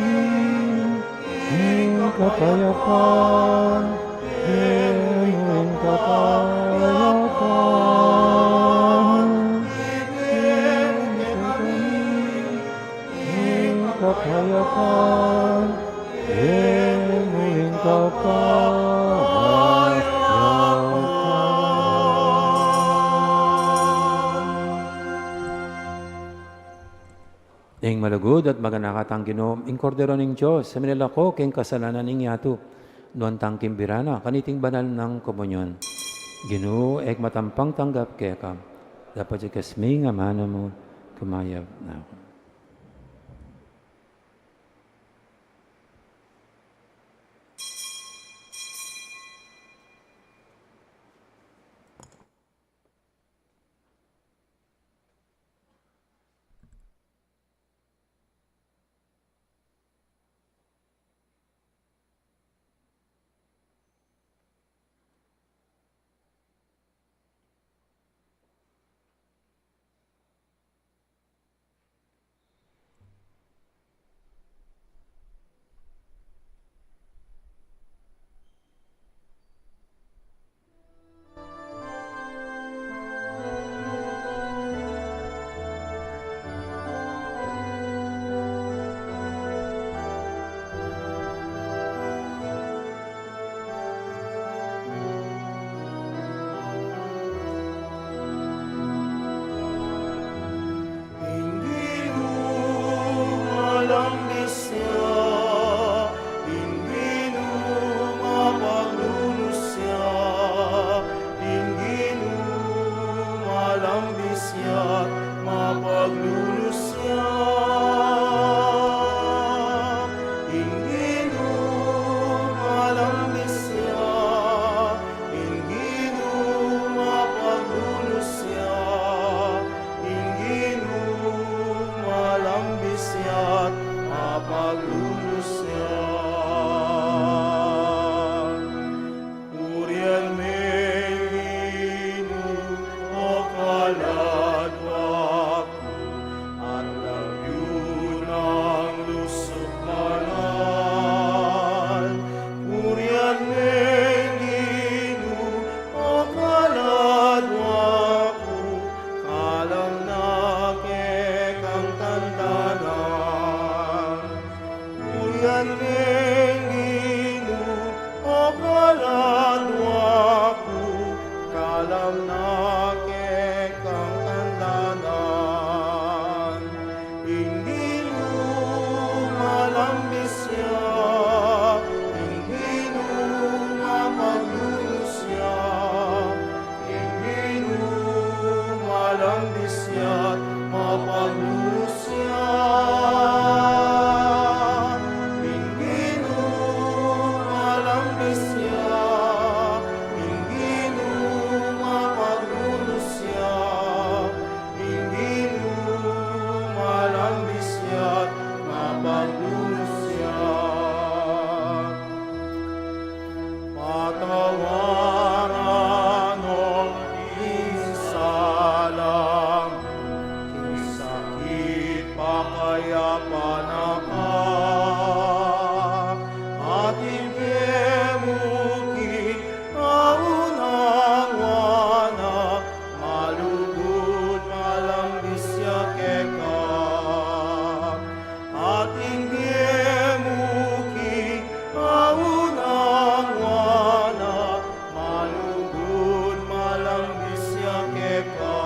ing kapayapan, ibie mu ing kapayapan, ibie mu kekami ing kapayapan, ibie mu ing kapayapan. Ing malugud at maganaka tang Ginu, ing Kordero ning Dios, a minalako king kasalanan ning yatu. Nuan tang kimbira na kaniting banal nang komunyon. Ginu, e ku matampang tanggap keka, dapot ikas me ing amanu mu, kumayap na ku. Ing Ginu malambis ya, ing Ginu mapaglulus ya, ing Ginu malambis ya, mapaglulus ya. Ing Ginu malambis ya, ing Ginu mapaglulus ya, ing Ginu malambis ya, mapaglulus ya. Purian me ing Ginu, o kaladwa ku, at lagyu nang lus banal. Purian me ing Ginu, o kaladwa ku, kalam na kekang tandanan. Purian me ing Ginu, o kaladwa ku, kalam na kekang tandanan. Ing Ginu malambis ya, ing Ginu mapaglulus ya, ing Ginu malambis ya, mapaglulus ya. Ing Ginu malambis ya, ing Ginu mapaglulus ya, ing Ginu malambis ya, mapaglulus ya. Patawaran no ing sala mu, king sakit pakayapan na ka, at ibie mu king aunawaan na, malugud malambis ya keka. At ing bie mu king aunawaan na, malugud malambis ya keka.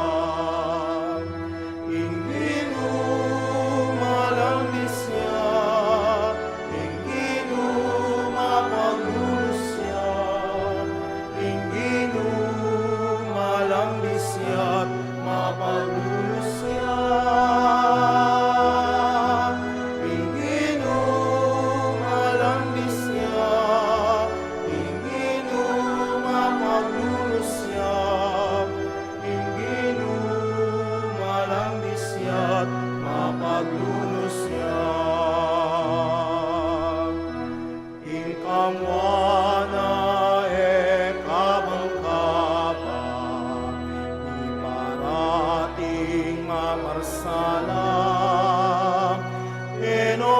Ing Ginu malambis ya, ing Ginu mapaglulus ya, ing Ginu malambis ya, mapaglulus ya. Ing Ginu malambis ya, ing Ginu mapaglulus ya, ing Ginu malambis ya, mapaglulus ya. Ing kamua na e kabang kaba, i parating mamarsala, e no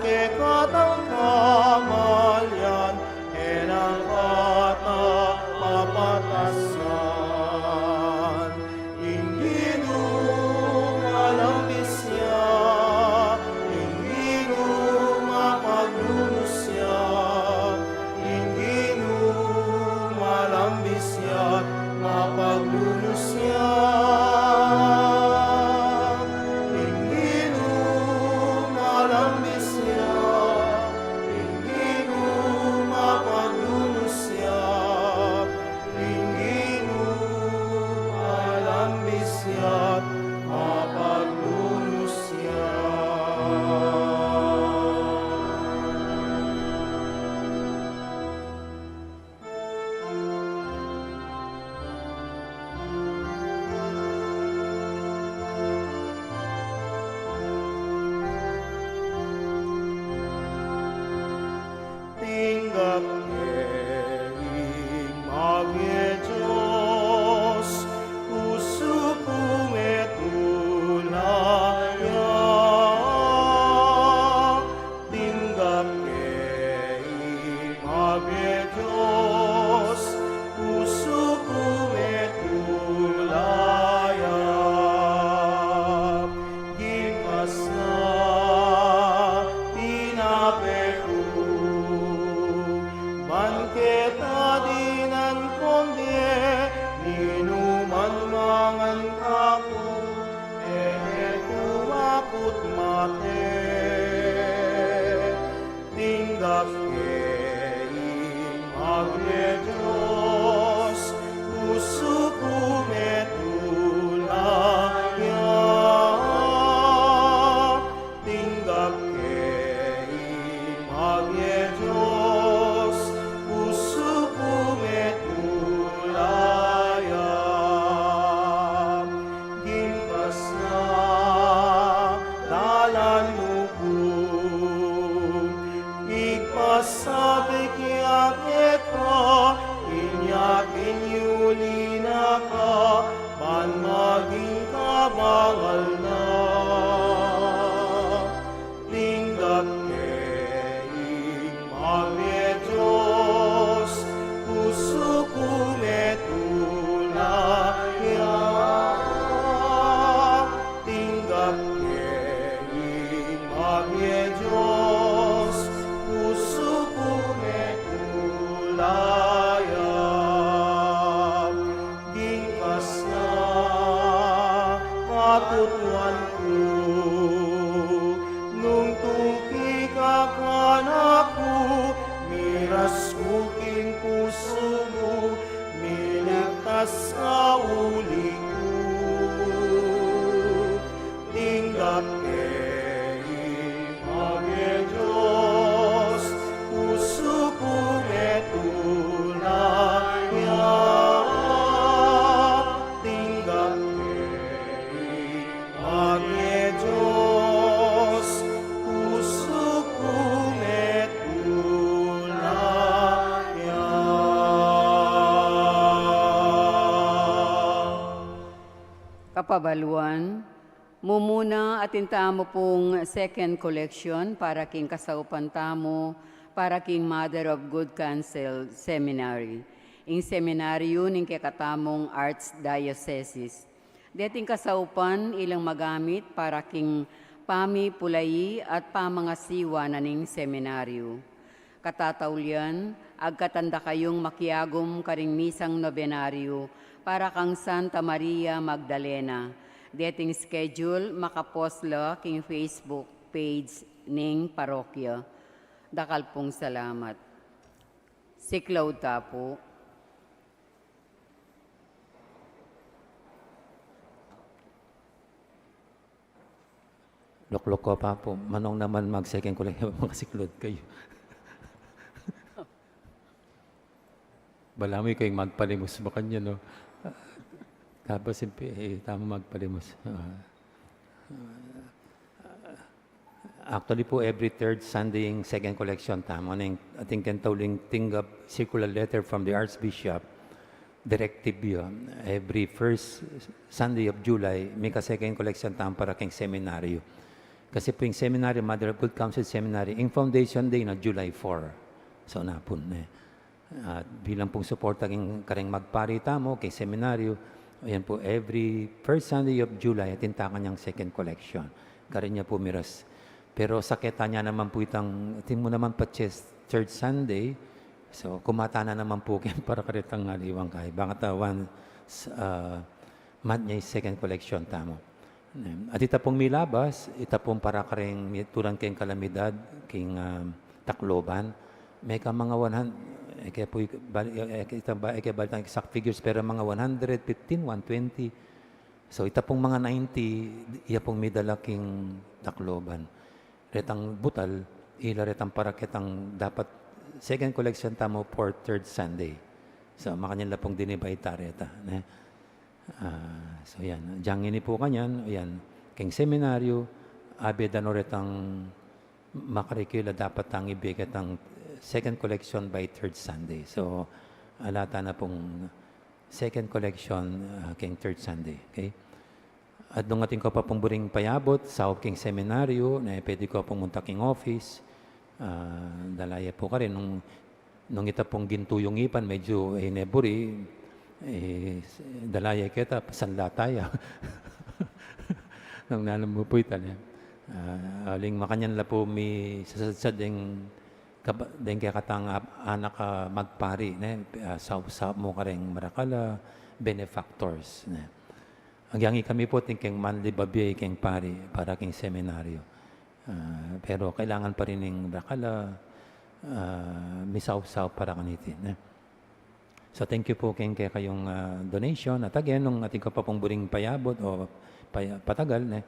Kekatang kamalian, e na kata papatasan. Ing Ginu malambis ya, ing Ginu mapaglunus ya, ing Ginu malambis ya, mapaglunus ya. Ing Ginu malambis ya, ing Ginu mapaglunus ya, ing Ginu malambis ya, mapaglunus ya. Tinggap ke ing Mabie Dios, pusu ku metung la ya. Tinggap ke ing Mabie Dios, pusu ku metung la ya. Gingkas na tinape ku, ban keta dinan kong bie, ninuman mangan ka ku, e ku makut mate. Tinggap ke ing Mabie Dios, pusu ku metung la ya. Tinggap ke ing Mabie Dios, pusu ku metung la ya. Gingkas na dalan mu ku, ipasabik ya keka, inya pinyuli na ka, ban maging kabangal na. Tinggap ke ing Mabie Dios, pusu ku metung la ya. Tinggap ke ing Mabie Dios, pusu ku metung la ya. Gingkas na katutuan ku, nung tuki ka kanaku, miras ku king pusu mu, miligtas ka uli ku. Tinggap ke ing Mabie Dios, pusu ku metung la ya. Tinggap ke ing Mabie Dios, pusu ku metung la ya. Kapabaluan, mumuna atin tamu pung second collection para king kasaupan tamu, para king Mother of Good Counsel Seminary, ing seminaryu ning kekatamung Archdiocese. Deting kasaupan ilang magamit para king pamipulayi at pamangasiwa na ning seminaryu. Katataulian, agkatan da kayung makiagum karing misang nobenaryu para kang Santa Maria Magdalena. Deting schedule, makapost la king Facebook page ning parokya. Dakal pung salamat. Siklaud ta pu. Lukluk ko pa pu, manung naman mag-second ko lang, makasiklaud kayu. Balamu ikayu ing magpalimus makanyan, no? Tapos, simpi, eh, tamu magpalimus. Ah. Actually pu, every third Sunday ing second collection tamu. Ning, atin keng tauling tinggap circular letter from the Archbishop, directive ya. Every first Sunday of July, mika-second collection tamu para keng seminaryu. Kasi pu ing seminaryo, Mother of Good Counsel Seminary, ing foundation day na July four. So, napun, e. At bilang pung suporta king kareng magpari tamu, king seminaryo, ayan pu, every first Sunday of July, atin ta kanyang second collection. Karin ya pu miras. Pero saketa ne naman pu itang, atin mu naman patse third Sunday. So, kumata na naman pu ken para karetang aliwang kay. Bang ta one, s-, ah, month ne ing second collection tamu. At ita pung milabas, ita pung para kareng mituran keng kalamidad, king, ah, Tacloban. Meka mga one hundred, e ke pu, bal-, e, e, ita ba, e ke balik ang exact figures, pero mga one hundred fifteen, one twenty. So, ita pung mga ninety, iya pung midala king Tacloban. Retang butal, ila retang para ketang dapat second collection tamu for third Sunday. So, makanyan la pung dinibay ta reta, ne? Ah, so, yan. Diang ini pu kanyan, yan. Keng seminaryo, abe da no retang makarikila dapat tang ibie ketang second collection by third Sunday. So, ala ta na pung second collection, ah, keng third Sunday. Okay? At nung atin ko pa pung buring payabut, saup keng seminaryo, ne pwede ko pung munta keng office, ah, dala ya pu karin nung, nung ita pung gintu yung ipan, medyo, e, ne buri, e, dala ya keta, sanla ta ya. Nung nanam mu pu ita, ne. Ah, aling makanyan la pu misasadsad deng kaba-, deng kekatang ap-, anak a magpari, ne, ah, saup-saup mu kareng marakal a benefactors, ne. Agyang ikami pu atin keng monthly babie keng pari para keng seminaryo. Ah, pero kailangan pa rin ing marakal a, ah, misaup-saup para kanitin, ne. So, thank you pu keng kekayung, ah, donation. At again, nung atin ko pa pung buring payabut o paya-, patagal, ne,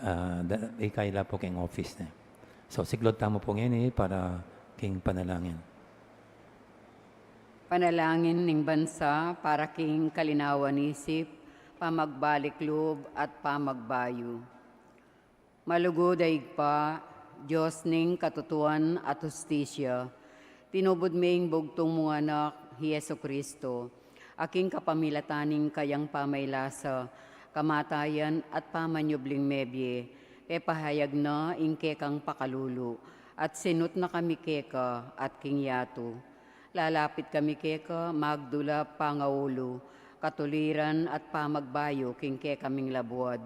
ah, da-, ikay la pu keng office, ne. So, siklaud tamu pu ngeni para king panalangin. Panalangin ning bansa para king kalinawan isip, pamagbalik lub, at pamagbayu. Malugud a Ibpa, Dios ning katutuan at hustisya, tinubud me ing bugtung mung Anak, i Jesucristo, a king kapamilatan ning kayang pamaylasa, kamatayan at pamanyubling mebie, pepahayag na ing kekang pakalulu, at sinut na kami keka at king yatu. Lalapit kami keka, magdula, pangaulu, katuliran at pamagbayu king kekaming labuad.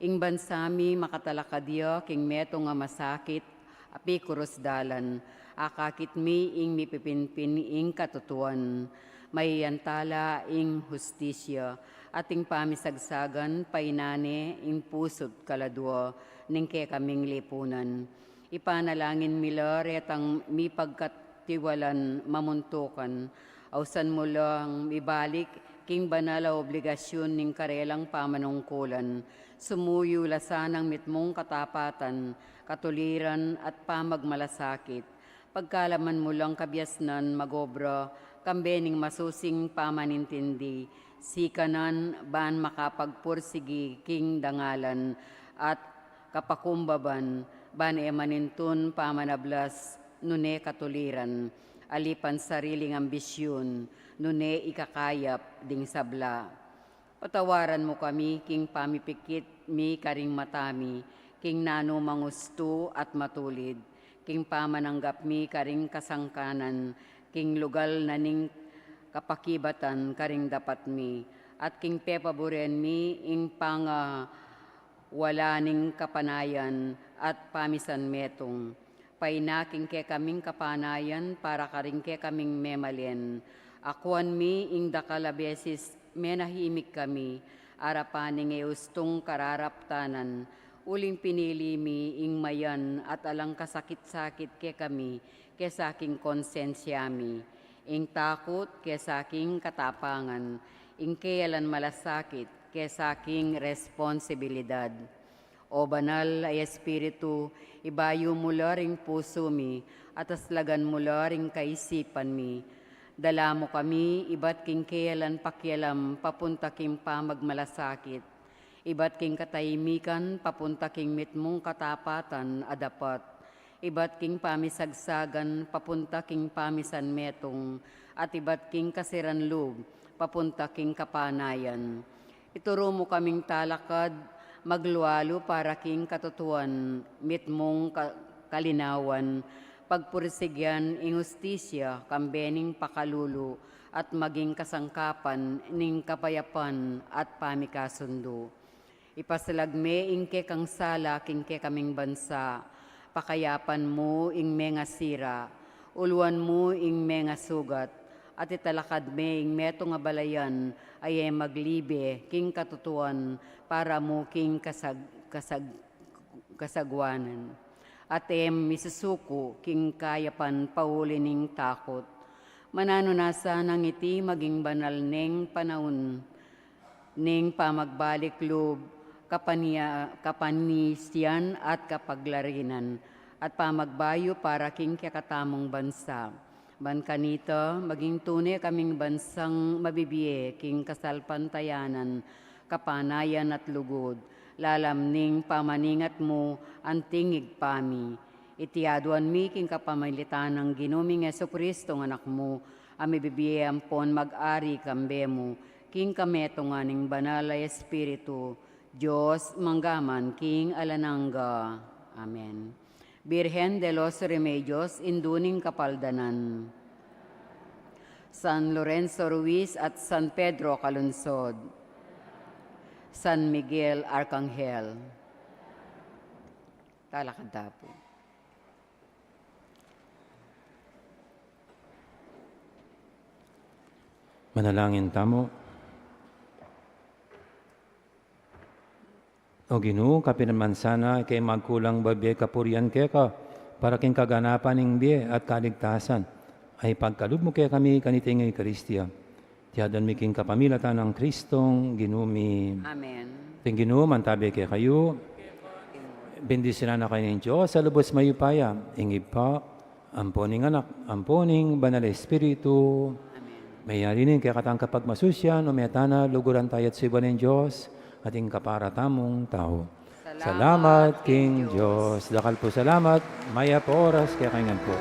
Ing bansa mi makatalakad ya king metung a masakit a pikurus dalan, akakit mi ing mipipinpin ing katutuan, mayayantala ing hustisya, at ing pamisagsagan painane ing pusu't kaladua ning kekaming lipunan. Ipanalangin mi la retang mipagkatiwalan mamuntukan, ausan mu lang mibalik king banal a obligasyun ning karelang pamanungkulan, sumuyu la sanang mitmung katapatan, katuliran at pamagmalasakit. Pagkalaman mu lang kabiasnan magobra, kambe ning masusing pamanintindi, sikanan ban makapagpursigi king dangalan at kapakumbaban, ban e manintun pamanablas nune katuliran, ali pansariling ambisyun, nune ikakayap ding sabla. Patawaran mu kami king pamipikit mi karing mata mi, king nanumang ustu at matulid, king pamananggap mi karing kasangkanan, king lugal na ning kapakibatan karing dapat mi, at king pepaburen mi ing pangawala ning kapanayan at pamisan metung. Paina king kekaming kapanayan para karing kekaming memalen. Akuan mi ing dakal a beses menahimik kami, arapan ning e ustung kararaptanan, uling pinili mi ing mayan at alang kasakit-sakit kekami, kesa king konsensya mi, ing takut kesa king katapangan, ing keyalan malasakit kesa king responsibilidad. O Banal a Espiritu, ibayu mu la ring pusu mi, at aslagan mu la ring kaisipan mi. Dala mu kami ibat king keyalan pakialam papunta king pamagmalasakit, ibat king katahimikan papunta king mitmung katapatan a dapat, ibat king pamisagsagan papunta king pamisan metung, at ibat king kasiran lub papunta king kapanayan. Ituru mu kaming talakad Maglualu para king katutuan, mitmung ka-, kalinawan, pagpursigyan ing hustisya, kambe ning pakalulu, at maging kasangkapan ning kapayapan at pamikasundu. Ipasalag me ing kekang sala king kekaming bansa, pakayapan mu ing mengasira, uluan mu ing mengasugat, at italakad me ing metung a balayan a e maglibe king katutuan para mu king kasag-, kasag-, kasagwanan. At e misusuku king kayapan pauli ning takut. Mananu na sanang iti maging banal neng panaun ning pamagbalik lub, kapania-, kapanisian at kapaglarinan, at pamagbayu para king kekatamung bansa. Ban kanita, maging tune kaming bansang mabibie king kasalpantayanan, kapanayan at lugud, lalam ning pamaningat mu anting Ibpa mi. Iti aduan mi king kapamilatan nang Ginu ming Jesucristo, Anak mu, a mibibie ampon mag-ari kambe mu, king kametungan ning Banal a Espiritu, Dios, mangga man king alang angga. Amen. Virgen de los Remedios, Indu ning Kapaldanan. San Lorenzo Ruiz at San Pedro Calungsod. San Miguel Arcangel. Talakad ta pu. Manalangin tamu. O Ginu, kapilan man sana ika ing magkulang babie kapurian keka, para king kaganapan ning bie at kaligtasan, ay pagkalub mu kekami kaniting Eukaristia. Iti aduan mi king kapamilatan nang Kristong Ginu mi. Amen. Ing Ginu mantabi kekayu. Bendisyunan na kayu ning Dios a lubos mayupaya, ing Ibpa, ampo ning Anak, ampo ning Banal a Espiritu. Amen. Mayari ning kekatang kapagmasusyan, o metana, luguran taya't suiban ning Dios, ating kapara tamung tau. Salamat king Dios. Dakal pung salamat, mayap a oras kekayu ngan pu.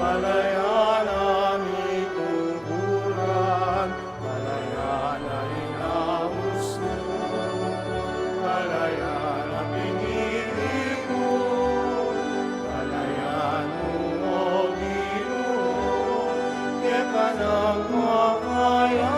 Malayan a mituguran, malayan a inaus mu, malayan a pinili mu, malayan mu, o Ginu, keka nang makaya